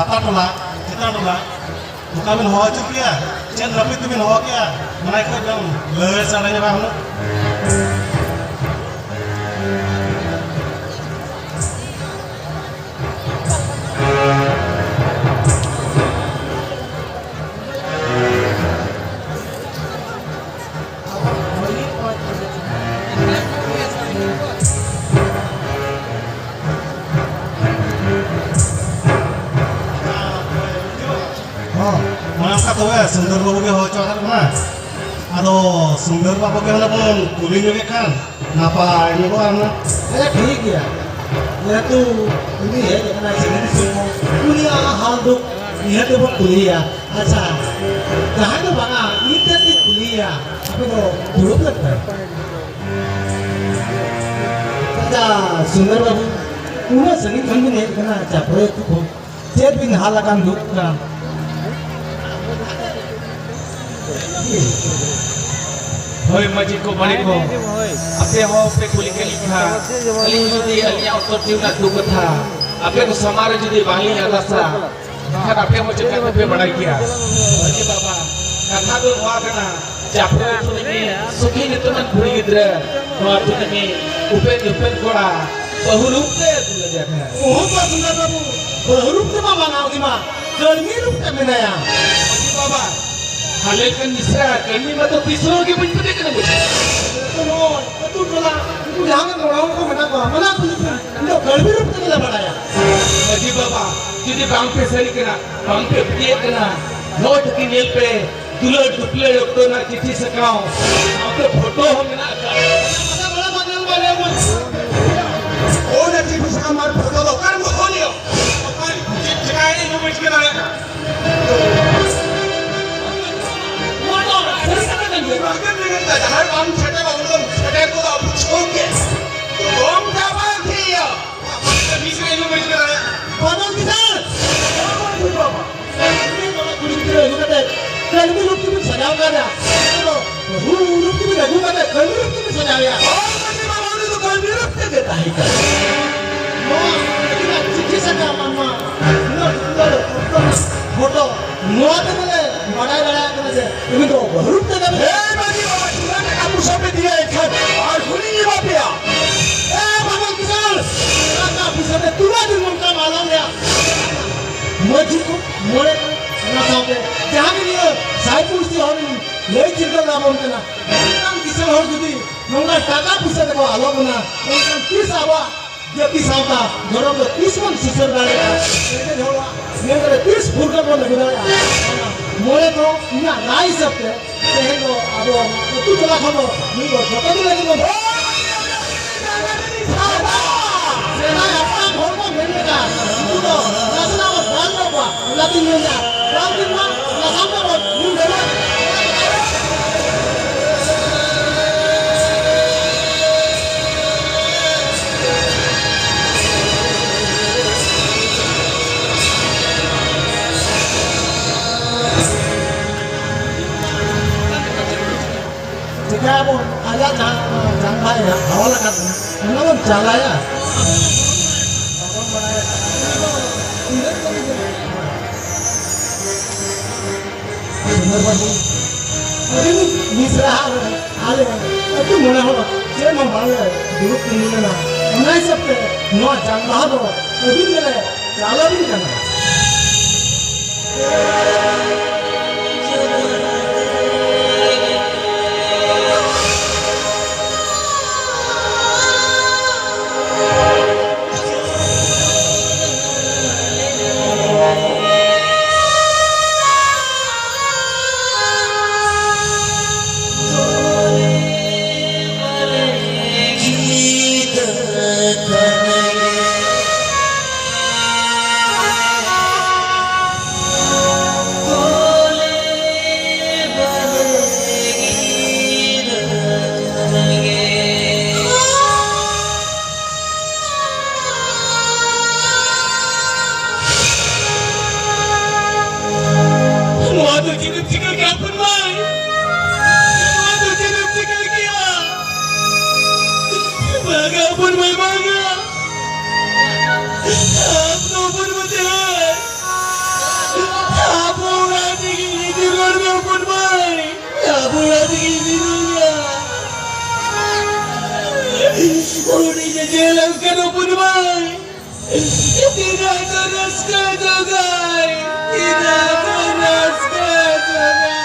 ᱞᱟᱛᱟᱨ ᱴᱚᱞᱟ, ᱪᱮᱛᱟᱱ ᱴᱚᱞᱟ, ᱚᱠᱟ ᱵᱤᱱ ᱦᱚᱦᱚ ᱦᱚᱪᱚ ᱠᱮᱭᱟ? ᱪᱮᱫ ᱱᱟᱹᱯᱤᱛ ᱛᱮᱵᱤᱱ ᱦᱚᱦᱚ ᱠᱮᱭᱟ? ᱚᱱᱟ ᱠᱚ ᱮᱠᱫᱚᱢ ᱞᱟᱹᱭ ᱥᱟᱰᱮ ᱧᱚᱜᱟ ᱦᱩᱱᱟᱹᱝ᱾ ᱦᱚᱸ, ᱢᱟ ᱚᱱᱠᱟ ᱛᱚᱵᱮ ᱥᱩᱱᱫᱚᱨ ᱵᱟᱹᱵᱩ ᱜᱮ ᱦᱚᱦᱚ ᱦᱚᱪᱚ ᱟᱠᱟᱫ ᱵᱚᱱᱟ᱾ ᱟᱫᱚ ᱥᱩᱱᱫᱚᱨ ᱵᱟᱹᱵᱩ ᱜᱮ ᱦᱩᱱᱟᱹᱝ ᱵᱚᱱ ᱠᱩᱞᱤ ᱧᱚᱜᱮ ᱠᱷᱟᱱ ᱱᱟᱯᱟᱭ ᱧᱚᱜᱚᱜᱼᱟ ᱦᱩᱱᱟᱹᱝ᱾ ᱟᱪᱪᱷᱟ, ᱴᱷᱤᱠ ᱜᱮᱭᱟ᱾ ᱡᱮᱦᱮᱛᱩ ᱩᱱᱤ ᱦᱮᱡ ᱟᱠᱟᱱᱟᱭ ᱥᱟᱺᱜᱤᱧ ᱫᱤᱥᱚᱢ ᱠᱷᱚᱱ, ᱩᱱᱤᱭᱟᱜ ᱦᱟᱞ ᱫᱩᱠ ᱱᱤᱦᱟᱹᱛ ᱜᱮᱵᱚᱱ ᱠᱩᱞᱤᱭᱮᱭᱟ᱾ ᱟᱪᱪᱷᱟ, ᱡᱟᱦᱟᱸᱭ ᱫᱚ ᱵᱟᱝᱟ, ᱤᱧ ᱛᱮᱫ ᱜᱤᱧ ᱠᱩᱞᱤᱭᱮᱭᱟ, ᱟᱯᱮ ᱫᱚ ᱫᱩᱲᱩᱵ ᱞᱮᱱ ᱯᱮ᱾ ᱟᱪᱪᱷᱟ, ᱥᱩᱱᱫᱚᱨ ᱵᱟᱹᱵᱩ, ᱩᱱᱟᱹᱜ ᱥᱟᱺᱜᱤᱧ ᱠᱷᱚᱱ ᱵᱤᱱ ᱦᱮᱡ ᱟᱠᱟᱱᱟ, ᱪᱟᱯᱲᱮ ᱟᱹᱛᱩ ᱠᱷᱚᱱ, ᱪᱮᱫ ᱵᱤᱱ ᱦᱟᱞ ᱟᱠᱟᱱ ᱫᱩᱠ ᱠᱟᱱ? ᱦᱳᱭ, ᱢᱟᱹᱡᱷᱤ ᱠᱚ, ᱵᱟᱲᱮ ᱠᱚ, ᱟᱯᱮ ᱦᱚᱸ ᱯᱮ ᱠᱩᱞᱤ ᱠᱮᱫ ᱞᱤᱧᱟ᱾ ᱟᱹᱞᱤᱧ ᱡᱩᱫᱤ ᱟᱹᱞᱤᱧᱟᱜ ᱩᱛᱛᱚᱨ ᱴᱷᱤᱠ ᱨᱮᱱᱟᱜ ᱫᱩᱠ ᱠᱟᱛᱷᱟ ᱟᱯᱮ ᱠᱚ ᱥᱟᱢᱟᱝ ᱨᱮ ᱡᱩᱫᱤ ᱵᱟᱝ ᱞᱤᱧ ᱟᱨᱫᱟᱥᱟ, ᱮᱱᱠᱷᱟᱱ ᱟᱯᱮ ᱦᱚᱸ ᱪᱮᱠᱟ ᱛᱮᱯᱮ ᱵᱟᱲᱟᱭ ᱠᱮᱭᱟ? ᱢᱟᱹᱡᱷᱤ ᱵᱟᱵᱟ, ᱠᱟᱛᱷᱟ ᱫᱚ ᱱᱚᱣᱟ ᱠᱟᱱᱟ, ᱪᱟᱯᱲᱮ ᱟᱹᱛᱩ ᱨᱤᱱᱤᱡ ᱥᱩᱠᱷᱤ ᱧᱩᱛᱩᱢᱟᱱ ᱠᱩᱲᱤ ᱜᱤᱫᱽᱨᱟᱹ ᱱᱚᱣᱟ ᱟᱹᱛᱩ ᱨᱤᱱᱤᱡ ᱩᱯᱮᱱ ᱩᱯᱮᱱ ᱠᱚᱲᱟ ᱵᱟᱹᱦᱩ ᱨᱩᱯ ᱛᱮ ᱟᱹᱜᱩ ᱞᱮᱫᱮᱭᱟ ᱠᱚ᱾ ᱚᱦᱚ ᱵᱟ ᱥᱩᱱᱫᱚᱨ ᱵᱟᱹᱵᱩ, ᱵᱟᱹᱦᱩ ᱨᱩᱯ ᱛᱮᱢᱟ ᱵᱟᱝᱟ, ᱩᱱᱤ ᱢᱟ ᱠᱟᱹᱲᱢᱤ ᱨᱩᱯ ᱛᱮ ᱢᱮᱱᱟᱭᱟ᱾ ᱢᱟᱹᱡᱷᱤ ᱵᱟᱵᱟ, ᱦᱟᱞᱮ ᱠᱟᱱ ᱢᱤᱥᱨᱟ ᱠᱟᱹᱲᱢᱤ ᱢᱟ ᱛᱚ ᱛᱤᱥ ᱦᱚᱸ ᱜᱮ ᱵᱟᱹᱧ ᱯᱟᱹᱛᱭᱟᱹᱜ ᱠᱟᱱᱟ ᱵᱩᱡᱷᱟᱹᱣ᱾ ᱛᱚ ᱱᱚᱜᱼᱚᱭ ᱟᱹᱛᱩ ᱴᱚᱞᱟ ᱩᱱᱠᱩ ᱡᱟᱦᱟᱸ ᱜᱮ ᱢᱚᱬᱮ ᱦᱚᱲ ᱠᱚ ᱢᱮᱱᱟᱜ ᱠᱚᱣᱟ, ᱢᱟᱱᱟ ᱠᱚ ᱞᱟᱹᱜᱤᱫ ᱤᱧ ᱫᱚ ᱠᱟᱹᱲᱢᱤ ᱨᱩᱯ ᱛᱮᱜᱮ ᱞᱮ ᱵᱟᱲᱟᱭᱟ᱾ ᱢᱟᱹᱡᱷᱤ ᱵᱟᱵᱟ, ᱡᱩᱫᱤ ᱵᱟᱝ ᱯᱮ ᱥᱟᱹᱨᱤ ᱠᱟᱱᱟ, ᱵᱟᱝ ᱯᱮ ᱯᱟᱹᱛᱭᱟᱹᱜ ᱠᱟᱱᱟ, ᱱᱚᱜᱼᱚᱭ ᱛᱟᱹᱠᱤᱱ ᱧᱮᱞ ᱯᱮ, ᱫᱩᱞᱟᱹᱲ ᱫᱩᱯᱞᱟᱹᱲ ᱚᱠᱛᱚ ᱨᱮᱱᱟᱜ ᱪᱤᱴᱷᱤ ᱥᱟᱠᱟᱢ, ᱥᱟᱶᱛᱮ ᱯᱷᱳᱴᱳ ᱦᱚᱸ ᱢᱮᱱᱟᱜ ᱟᱠᱟᱫ᱾ ᱚᱱᱟ ᱪᱤᱴᱷᱤ ᱥᱟᱠᱟᱢ ᱟᱨ ᱯᱷᱳᱴᱳ ᱫᱚ ᱚᱠᱟᱨᱮᱢ ᱫᱚᱦᱚ ᱞᱮᱫᱼᱟ? ᱚᱠᱟ ᱪᱮᱫ ᱪᱤᱠᱟᱹᱭᱮᱱᱟ ᱤᱧ ᱦᱚᱸ ᱵᱟᱹᱧ ᱪᱤᱠᱟᱹ ᱫᱟᱲᱮᱭᱟᱜ ᱠᱟᱱᱟ᱾ ᱱᱚᱣᱟ ᱫᱚ ᱥᱟᱹᱨᱤ ᱠᱟᱛᱷᱟ ᱠᱟᱱ ᱜᱮᱭᱟ᱾ ᱵᱟᱝ ᱜᱮ ᱢᱮᱱᱮᱫ ᱛᱟᱭ, ᱡᱟᱦᱟᱸᱭ ᱵᱟᱢ ᱥᱮᱴᱮᱨᱟ ᱩᱱᱤ ᱫᱚ ᱥᱮᱴᱮᱨ ᱠᱚᱫᱚ ᱟᱵᱚ ᱥᱚᱝᱜᱮ᱾ ᱵᱟᱢ ᱪᱟᱵᱟ ᱠᱮᱭᱟ᱾ ᱢᱤᱫ ᱨᱮ ᱤᱧ ᱦᱚᱸ ᱵᱟᱹᱧ ᱪᱤᱠᱟᱹ ᱫᱟᱲᱮᱭᱟᱜ ᱠᱟᱱᱟ᱾ ᱵᱟᱫᱚᱞ ᱠᱤᱥᱟᱱ! ᱩᱱᱤ ᱱᱚᱰᱮ ᱠᱩᱲᱤ ᱜᱤᱫᱽᱨᱟᱹ ᱟᱹᱜᱩ ᱠᱟᱛᱮ ᱠᱟᱹᱲᱢᱤ ᱨᱩᱯ ᱛᱮᱵᱤᱱ ᱥᱟᱡᱟᱣ ᱠᱟᱫᱟ᱾ ᱟᱫᱚ ᱵᱟᱹᱦᱩ ᱨᱩᱯ ᱛᱮᱵᱤᱱ ᱟᱹᱜᱩ ᱠᱟᱛᱮ ᱠᱟᱹᱲᱢᱤ ᱨᱩᱯ ᱛᱮᱵᱤᱱ ᱥᱟᱡᱟᱣᱮᱭᱟ᱾ ᱦᱳᱭ, ᱢᱟᱹᱡᱷᱤ ᱵᱟᱵᱟ, ᱩᱱᱤ ᱫᱚ ᱠᱟᱹᱲᱢᱤ ᱨᱩᱯ ᱛᱮᱜᱮ ᱛᱟᱦᱮᱸ ᱠᱟᱱᱟ᱾ ᱱᱚᱣᱟ ᱟᱹᱠᱤᱱᱟᱜ ᱪᱤᱴᱷᱤ ᱥᱟᱠᱟᱢ ᱟᱨ ᱱᱚᱣᱟ ᱫᱩᱞᱟᱹᱲ ᱫᱩᱯᱞᱟᱹᱲ ᱱᱚᱣᱟ ᱛᱮ ᱵᱚᱞᱮ ᱵᱟᱰᱟᱭ ᱫᱟᱲᱮᱭᱟᱜ ᱠᱟᱱᱟ ᱡᱮ ᱩᱱᱤ ᱫᱚ ᱵᱟᱹᱦᱩᱨᱩᱯ ᱛᱮᱜᱮ ᱢᱮᱱᱟᱭᱟ᱾ ᱦᱮᱸ, ᱢᱟᱹᱡᱷᱤ ᱵᱟᱵᱟ, ᱪᱩᱲᱟ ᱴᱟᱠᱟ ᱯᱩᱭᱥᱟᱹ ᱯᱮ ᱤᱫᱤᱭᱟ, ᱮᱱᱠᱷᱟᱱ ᱟᱨ ᱦᱩᱲᱩᱧ ᱮᱢᱟ ᱯᱮᱭᱟ᱾ ᱮ ᱵᱟᱵᱟ ᱠᱤᱥᱟᱱ, ᱴᱟᱠᱟ ᱯᱩᱭᱥᱟᱹ ᱛᱮ ᱛᱩᱞᱟᱹ ᱫᱤᱱ ᱱᱚᱝᱠᱟ ᱢᱟᱞᱚᱢ ᱨᱮᱭᱟᱜ ᱢᱟᱹᱡᱷᱤ ᱠᱚ, ᱢᱚᱬᱮ ᱠᱚ, ᱚᱱᱟ ᱥᱟᱶᱛᱮ ᱡᱟᱦᱟᱸ ᱜᱮ ᱱᱤᱭᱟᱹ ᱥᱟᱭ ᱯᱩᱲᱥᱤ ᱦᱚᱲᱤᱧ ᱞᱟᱹᱭ ᱪᱤᱱᱛᱟᱹ ᱞᱟᱵᱚᱱ ᱠᱟᱱᱟ, ᱢᱤᱫᱴᱟᱝ ᱠᱤᱥᱟᱹᱬ ᱦᱚᱲ ᱡᱩᱫᱤ ᱱᱚᱝᱠᱟ ᱴᱟᱠᱟ ᱯᱩᱭᱥᱟᱹ ᱛᱮᱠᱚ ᱟᱞᱚ ᱵᱚᱱᱟ, ᱮᱱᱠᱷᱟᱱ ᱛᱤᱥ ᱟᱵᱚᱣᱟᱜ ᱡᱟᱹᱛᱤ ᱥᱟᱶᱛᱟ ᱫᱷᱚᱨᱚᱢ ᱫᱚ ᱛᱤᱥ ᱵᱚᱱ ᱥᱩᱥᱟᱹᱨ ᱫᱟᱲᱮᱭᱟᱜᱼᱟ? ᱨᱮᱸᱜᱮᱡ ᱦᱚᱲᱟᱜ ᱢᱮᱱ ᱨᱮ ᱛᱤᱥ ᱯᱷᱩᱨᱜᱟᱹᱞ ᱵᱚᱱ ᱟᱹᱜᱩ ᱫᱟᱲᱮᱭᱟᱜᱼᱟ? ᱢᱚᱬᱮ ᱠᱚ ᱤᱧᱟᱹᱜ ᱨᱟᱭ ᱦᱤᱥᱟᱹᱵ ᱛᱮ ᱛᱮᱦᱮᱧ ᱫᱚ ᱟᱵᱚ ᱟᱹᱛᱩ ᱴᱚᱞᱟ ᱠᱷᱚᱱ ᱫᱚ ᱢᱤᱫ ᱦᱚᱲ ᱡᱚᱛᱚ ᱫᱤᱱ ᱞᱟᱹᱜᱤᱫ ᱵᱚᱱ ᱥᱮᱫᱟᱭ ᱦᱟᱯᱲᱟᱢ ᱦᱚᱲ ᱠᱚ ᱢᱮᱱ ᱞᱮᱠᱟ, ᱩᱱᱠᱩ ᱫᱚ ᱱᱟᱥᱮᱱᱟᱜ ᱵᱚᱱ ᱵᱟᱝ ᱧᱚᱜ ᱠᱚᱣᱟ, ᱚᱱᱟᱛᱤᱧ ᱢᱮᱱᱟ, ᱵᱟᱝ ᱫᱤᱱ ᱢᱟ ᱚᱱᱟ ᱥᱟᱶᱛᱟ ᱵᱚᱱ ᱧᱩ ᱰᱷᱮᱨᱚᱜ᱾ ᱪᱤᱠᱟᱹᱭᱟᱵᱚᱱ? ᱟᱡᱟᱜ ᱡᱟᱦᱟᱸ ᱡᱟᱝᱵᱟᱦᱟ ᱦᱟᱣᱟᱞ ᱟᱠᱟᱫ ᱵᱚᱱᱟ, ᱚᱱᱟ ᱵᱚᱱ ᱪᱟᱞᱟᱭᱟ᱾ ᱵᱟᱵᱚᱱ ᱵᱟᱲᱟᱭᱟ᱾ ᱥᱩᱱᱫᱚᱨ ᱵᱟᱹᱵᱩ, ᱟᱹᱰᱤ ᱢᱤᱥᱨᱟ ᱟᱞᱮ ᱟᱹᱛᱩ ᱢᱚᱬᱮ ᱦᱚᱲ ᱪᱮᱫ ᱦᱚᱸ ᱵᱟᱝᱞᱮ ᱫᱩᱲᱩᱵ ᱛᱤᱸᱜᱩ ᱞᱮᱱᱟ᱾ ᱚᱱᱟ ᱦᱤᱥᱟᱹᱵ ᱛᱮ ᱱᱚᱣᱟ ᱡᱟᱝᱵᱟᱦᱟ ᱫᱚ ᱟᱹᱵᱤᱱ ᱜᱮᱞᱮ ᱪᱟᱞ ᱟᱹᱵᱤᱱ ᱠᱟᱱᱟ᱾ ᱱᱚᱣᱟ ᱫᱚ ᱪᱮᱫ ᱮᱢ ᱪᱤᱠᱟᱹ ᱠᱮᱜᱼᱟ ᱦᱚᱯᱚᱱ ᱢᱟᱹᱭ? ᱱᱚᱣᱟ ᱫᱚ ᱪᱮᱫ ᱮᱢ ᱪᱤᱠᱟᱹ ᱠᱮᱜᱼᱟ? ᱵᱟᱝᱟ ᱦᱚᱯᱚᱱ ᱢᱟᱹᱭ, ᱵᱟᱝᱟ᱾ ᱟᱢ ᱫᱚ ᱦᱚᱯᱚᱱ ᱢᱟᱹᱭ ᱛᱮ᱾ ᱟᱵᱚ ᱚᱲᱟᱜ ᱨᱮᱜᱮ ᱢᱤᱱᱟᱹᱧᱟ᱾ ᱦᱩᱰᱤᱧ ᱮ ᱡᱮᱞ ᱟᱠᱟᱱ ᱦᱚᱯᱚᱱ ᱢᱟᱹᱭ᱾ ᱛᱤᱱᱟᱹᱜ ᱠᱚ ᱨᱟᱹᱥᱠᱟᱹ ᱡᱚᱝᱟᱭ, ᱛᱤᱱᱟᱹᱜ ᱠᱚ ᱨᱟᱹᱥᱠᱟᱹ ᱡᱚᱝᱟᱭ᱾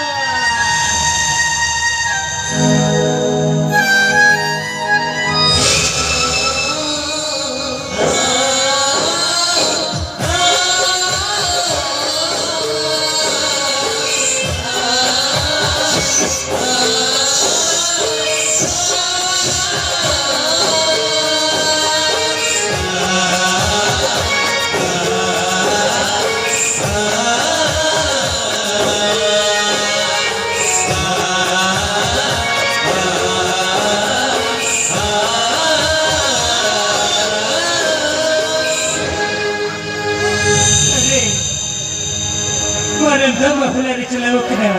ᱢᱟᱨᱮ ᱫᱚ ᱵᱟᱯᱞᱟ ᱨᱮ ᱪᱟᱞᱟᱣ ᱠᱟᱱᱟ᱾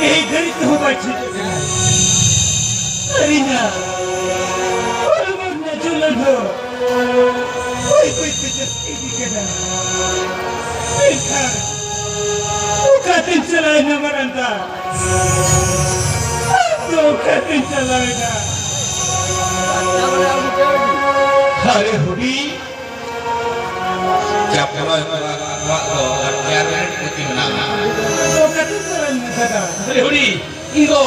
ᱮᱭ ᱜᱷᱟᱹᱲᱤᱡ ᱛᱮᱦᱚᱸ ᱵᱟᱭ ᱴᱷᱤᱠ ᱠᱟᱱᱟ᱾ ᱟᱹᱞᱤᱧᱟᱜ ᱦᱚᱲᱢᱚ ᱨᱮᱱᱟᱜ ᱡᱚᱞᱚᱱ ᱦᱚᱸ ᱵᱟᱹᱭ ᱵᱟᱹᱭ ᱛᱮ ᱡᱟᱹᱥᱛᱤ ᱤᱫᱤᱜ ᱠᱟᱱᱟ᱾ ᱢᱮᱱᱠᱷᱟᱱ ᱚᱠᱟᱛᱮᱧ ᱪᱟᱞᱟᱣᱮᱱᱟ ᱢᱟᱨᱟᱝ ᱫᱟ? ᱟᱢ ᱫᱚ ᱚᱠᱟᱛᱮᱧ ᱪᱟᱞᱟᱣᱮᱱᱟ? ᱟᱨᱮ ᱦᱩᱰᱤᱧ, ᱪᱟᱯᱚᱞ ᱠᱚᱣᱟᱜ ᱫᱚ ᱟᱨ ᱪᱮᱭᱟᱨ ᱢᱮᱱᱟᱜ ᱠᱚ ᱛᱤᱸᱜᱩᱱᱟ᱾ ᱚᱠᱟ ᱛᱮ ᱪᱟᱞᱟᱜ ᱤᱧ ᱢᱮᱛᱟᱫᱟ? ᱟᱨᱮ ᱦᱩᱰᱤᱧ, ᱤᱧ ᱫᱚ,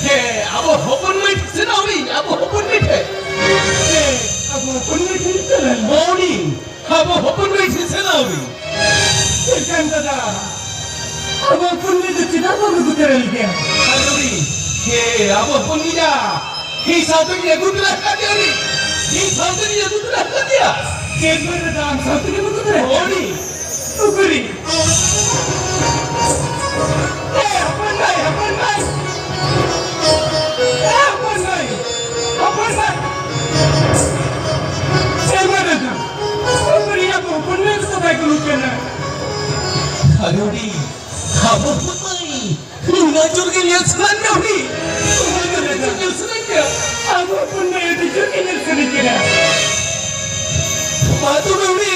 ᱦᱮᱸ, ᱟᱵᱚ ᱦᱚᱯᱚᱱ ᱢᱟᱹᱭ ᱴᱷᱮᱱ ᱥᱮᱱᱚᱜ ᱟᱹᱧ, ᱟᱵᱚ ᱦᱚᱯᱚᱱ ᱢᱟᱹᱭ ᱴᱷᱮᱱ᱾ ᱦᱮᱸ, ᱟᱵᱚ ᱦᱚᱯᱚᱱ ᱢᱟᱹᱭ ᱴᱷᱮᱱ ᱪᱟᱞᱟᱜ ᱟᱹᱧ᱾ ᱦᱩᱰᱤᱧ, ᱟᱵᱚ ᱦᱚᱯᱚᱱ ᱢᱟᱹᱭ ᱴᱷᱮᱱ ᱥᱮᱱᱚᱜ ᱟᱹᱧ᱾ ᱪᱮᱫ ᱠᱟᱱ ᱫᱟᱫᱟ? ᱟᱵᱚ ᱦᱚᱯᱚᱱ ᱢᱟᱹᱭ ᱫᱚ ᱪᱮᱫᱟᱜ ᱵᱟᱢ ᱟᱹᱜᱩ ᱛᱚᱨᱟ ᱞᱮᱫᱮᱭᱟ? ᱟᱨᱮ ᱦᱩᱰᱤᱧ, ᱦᱮᱸ, ᱟᱵᱚ ᱦᱚᱯᱚᱱ ᱢᱟᱹᱭ ᱫᱚ ᱤᱧ ᱥᱟᱶᱛᱮᱧ ᱟᱹᱜᱩ ᱛᱚᱨᱟ ᱟᱠᱟᱫᱮᱭᱟ ᱩᱱᱤ᱾ ᱤᱧ ᱥᱟᱶᱛᱮᱧ ᱟᱹᱜᱩ ᱛᱚᱨᱟ ᱟᱠᱟᱫᱮᱭᱟ᱾ ᱪᱮᱫ ᱵᱮᱱ ᱢᱮᱱᱫᱟ? ᱟᱢ ᱥᱟᱶᱛᱮᱜᱮᱢ ᱟᱹᱜᱩ ᱛᱚᱨᱟ? ᱦᱳᱭ᱾ ᱩᱠᱩᱨᱤ᱾ ᱮ, ᱦᱚᱯᱚᱱ ᱵᱷᱟᱭ, ᱦᱚᱯᱚᱱ ᱵᱷᱟᱭ᱾ ᱮ, ᱦᱚᱯᱚᱱ ᱵᱷᱟᱭ, ᱦᱚᱯᱚᱱ ᱵᱷᱟᱭ᱾ ᱪᱮᱫ ᱵᱮᱱ ᱢᱮᱱᱫᱟ? ᱩᱠᱩᱨᱤ, ᱟᱵᱚ ᱦᱚᱯᱚᱱ ᱵᱷᱟᱭ ᱫᱚ ᱵᱟᱭ ᱟᱹᱜᱩ ᱠᱟᱱᱟ᱾ ᱟᱨᱮ ᱦᱩᱰᱤᱧ, ᱟᱵᱚ ᱦᱚᱯᱚᱱ ᱢᱟᱹᱭ᱾ ᱱᱩᱱᱟᱹᱜ ᱡᱳᱨ ᱜᱮ ᱧᱮᱞ ᱥᱟᱱᱟᱧ ᱠᱟᱱᱟ ᱩᱱᱤ᱾ ᱱᱩᱱᱟᱹᱜ ᱡᱳᱨ ᱜᱮ ᱧᱮᱞ ᱥᱟᱱᱟᱧ ᱠᱟᱱᱟ᱾ ᱟᱵᱚ ᱦᱚᱯᱚᱱ ᱢᱟᱹᱭ ᱟᱹᱰᱤ ᱡᱳᱨ ᱜᱮ ᱧᱮᱞ ᱥᱟᱱᱟᱧ ᱠᱟᱱᱟ᱾ ᱢᱟ ᱛᱚᱵᱮ ᱩᱱᱤ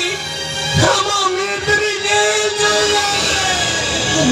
ᱟᱢᱟᱜ ᱢᱮᱫ ᱨᱮ ᱧᱮᱞ ᱡᱚᱝ ᱞᱟᱹᱜᱤᱫ᱾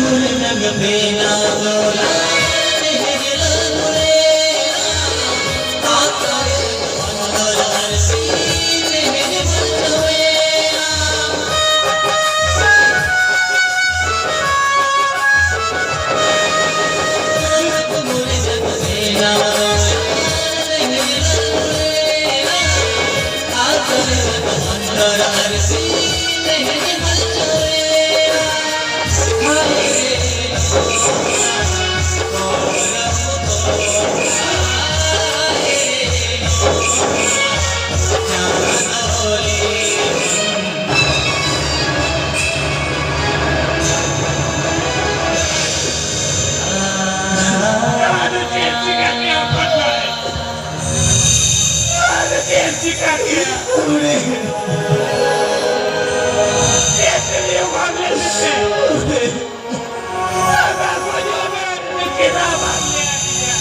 ᱟᱫᱚ ᱪᱮᱫ ᱪᱤᱠᱟᱹ ᱠᱮᱭᱟ ᱯᱟᱴᱱᱟᱨ? ᱟᱫᱚ ᱪᱮᱫ ᱪᱤᱠᱟᱹ ᱠᱮᱭᱟ? ᱪᱮᱫ ᱛᱮ ᱞᱟᱹᱭ ᱵᱟᱝ ᱞᱮ ᱢᱮᱥᱮ? ᱟᱫᱚ ᱜᱚᱡᱚᱜ ᱢᱮ, ᱪᱮᱫᱟᱜ ᱵᱟᱝ ᱞᱟᱹᱭ ᱠᱮᱭᱟ?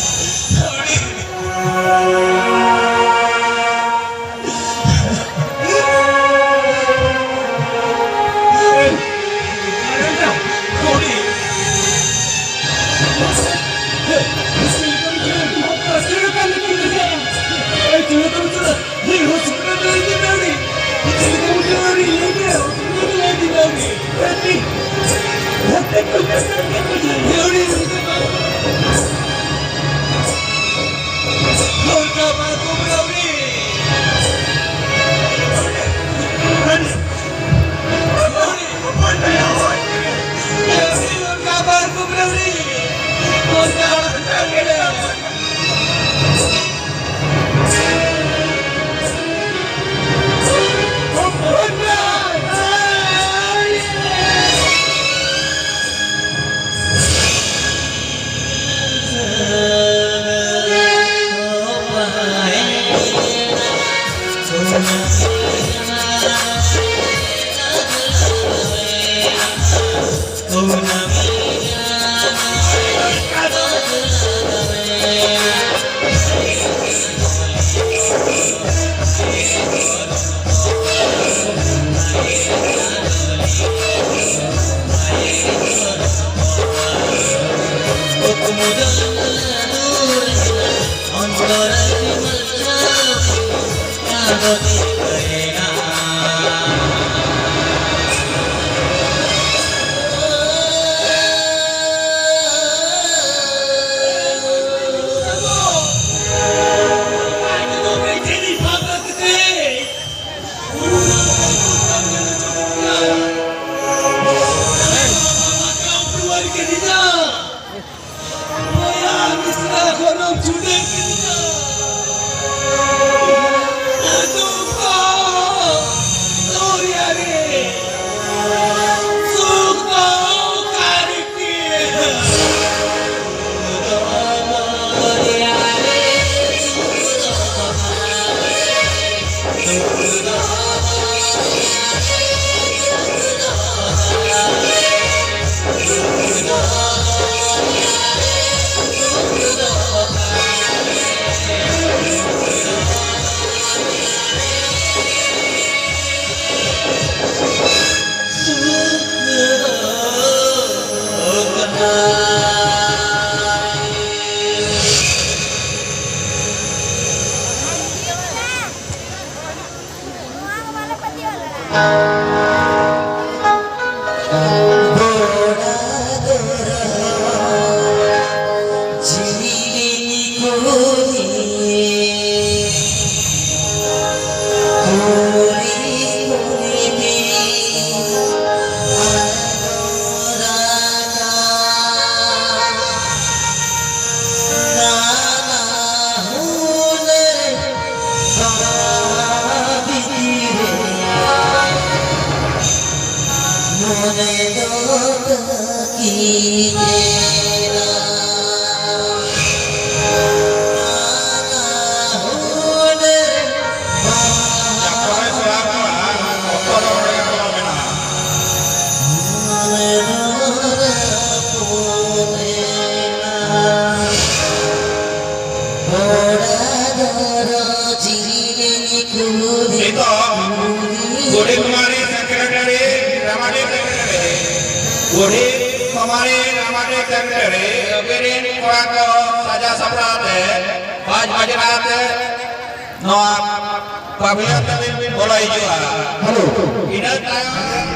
ᱱᱤᱛᱚᱜ ᱵᱩᱰᱷᱤ ᱠᱩᱢᱟᱨᱤ ᱥᱮᱠᱨᱮᱴᱟᱨᱤ, ᱰᱨᱟᱢᱟᱴᱤᱠ ᱥᱮᱠᱨᱮᱴᱟᱨᱤ, ᱵᱩᱰᱷᱤ ᱠᱩᱢᱟᱨᱤ ᱰᱨᱟᱢᱟᱴᱤᱠ ᱥᱮᱠᱨᱮᱴᱟᱨᱤ, ᱟᱹᱵᱤᱱ ᱨᱤᱱ ᱠᱚᱲᱟ ᱠᱚ ᱥᱟᱡᱟᱣ ᱥᱟᱯᱲᱟᱣ ᱛᱮ ᱯᱟᱸᱪ ᱵᱟᱡᱮ ᱞᱟᱦᱟᱛᱮ ᱱᱚᱣᱟ ᱯᱟᱵᱷᱤᱞᱤᱭᱚᱱ ᱛᱮᱵᱤᱱ ᱵᱚᱞᱚ ᱦᱤᱡᱩᱜᱼᱟ᱾ ᱦᱮᱞᱳ᱾ ᱤᱱᱟᱹ ᱛᱟᱭᱚᱢ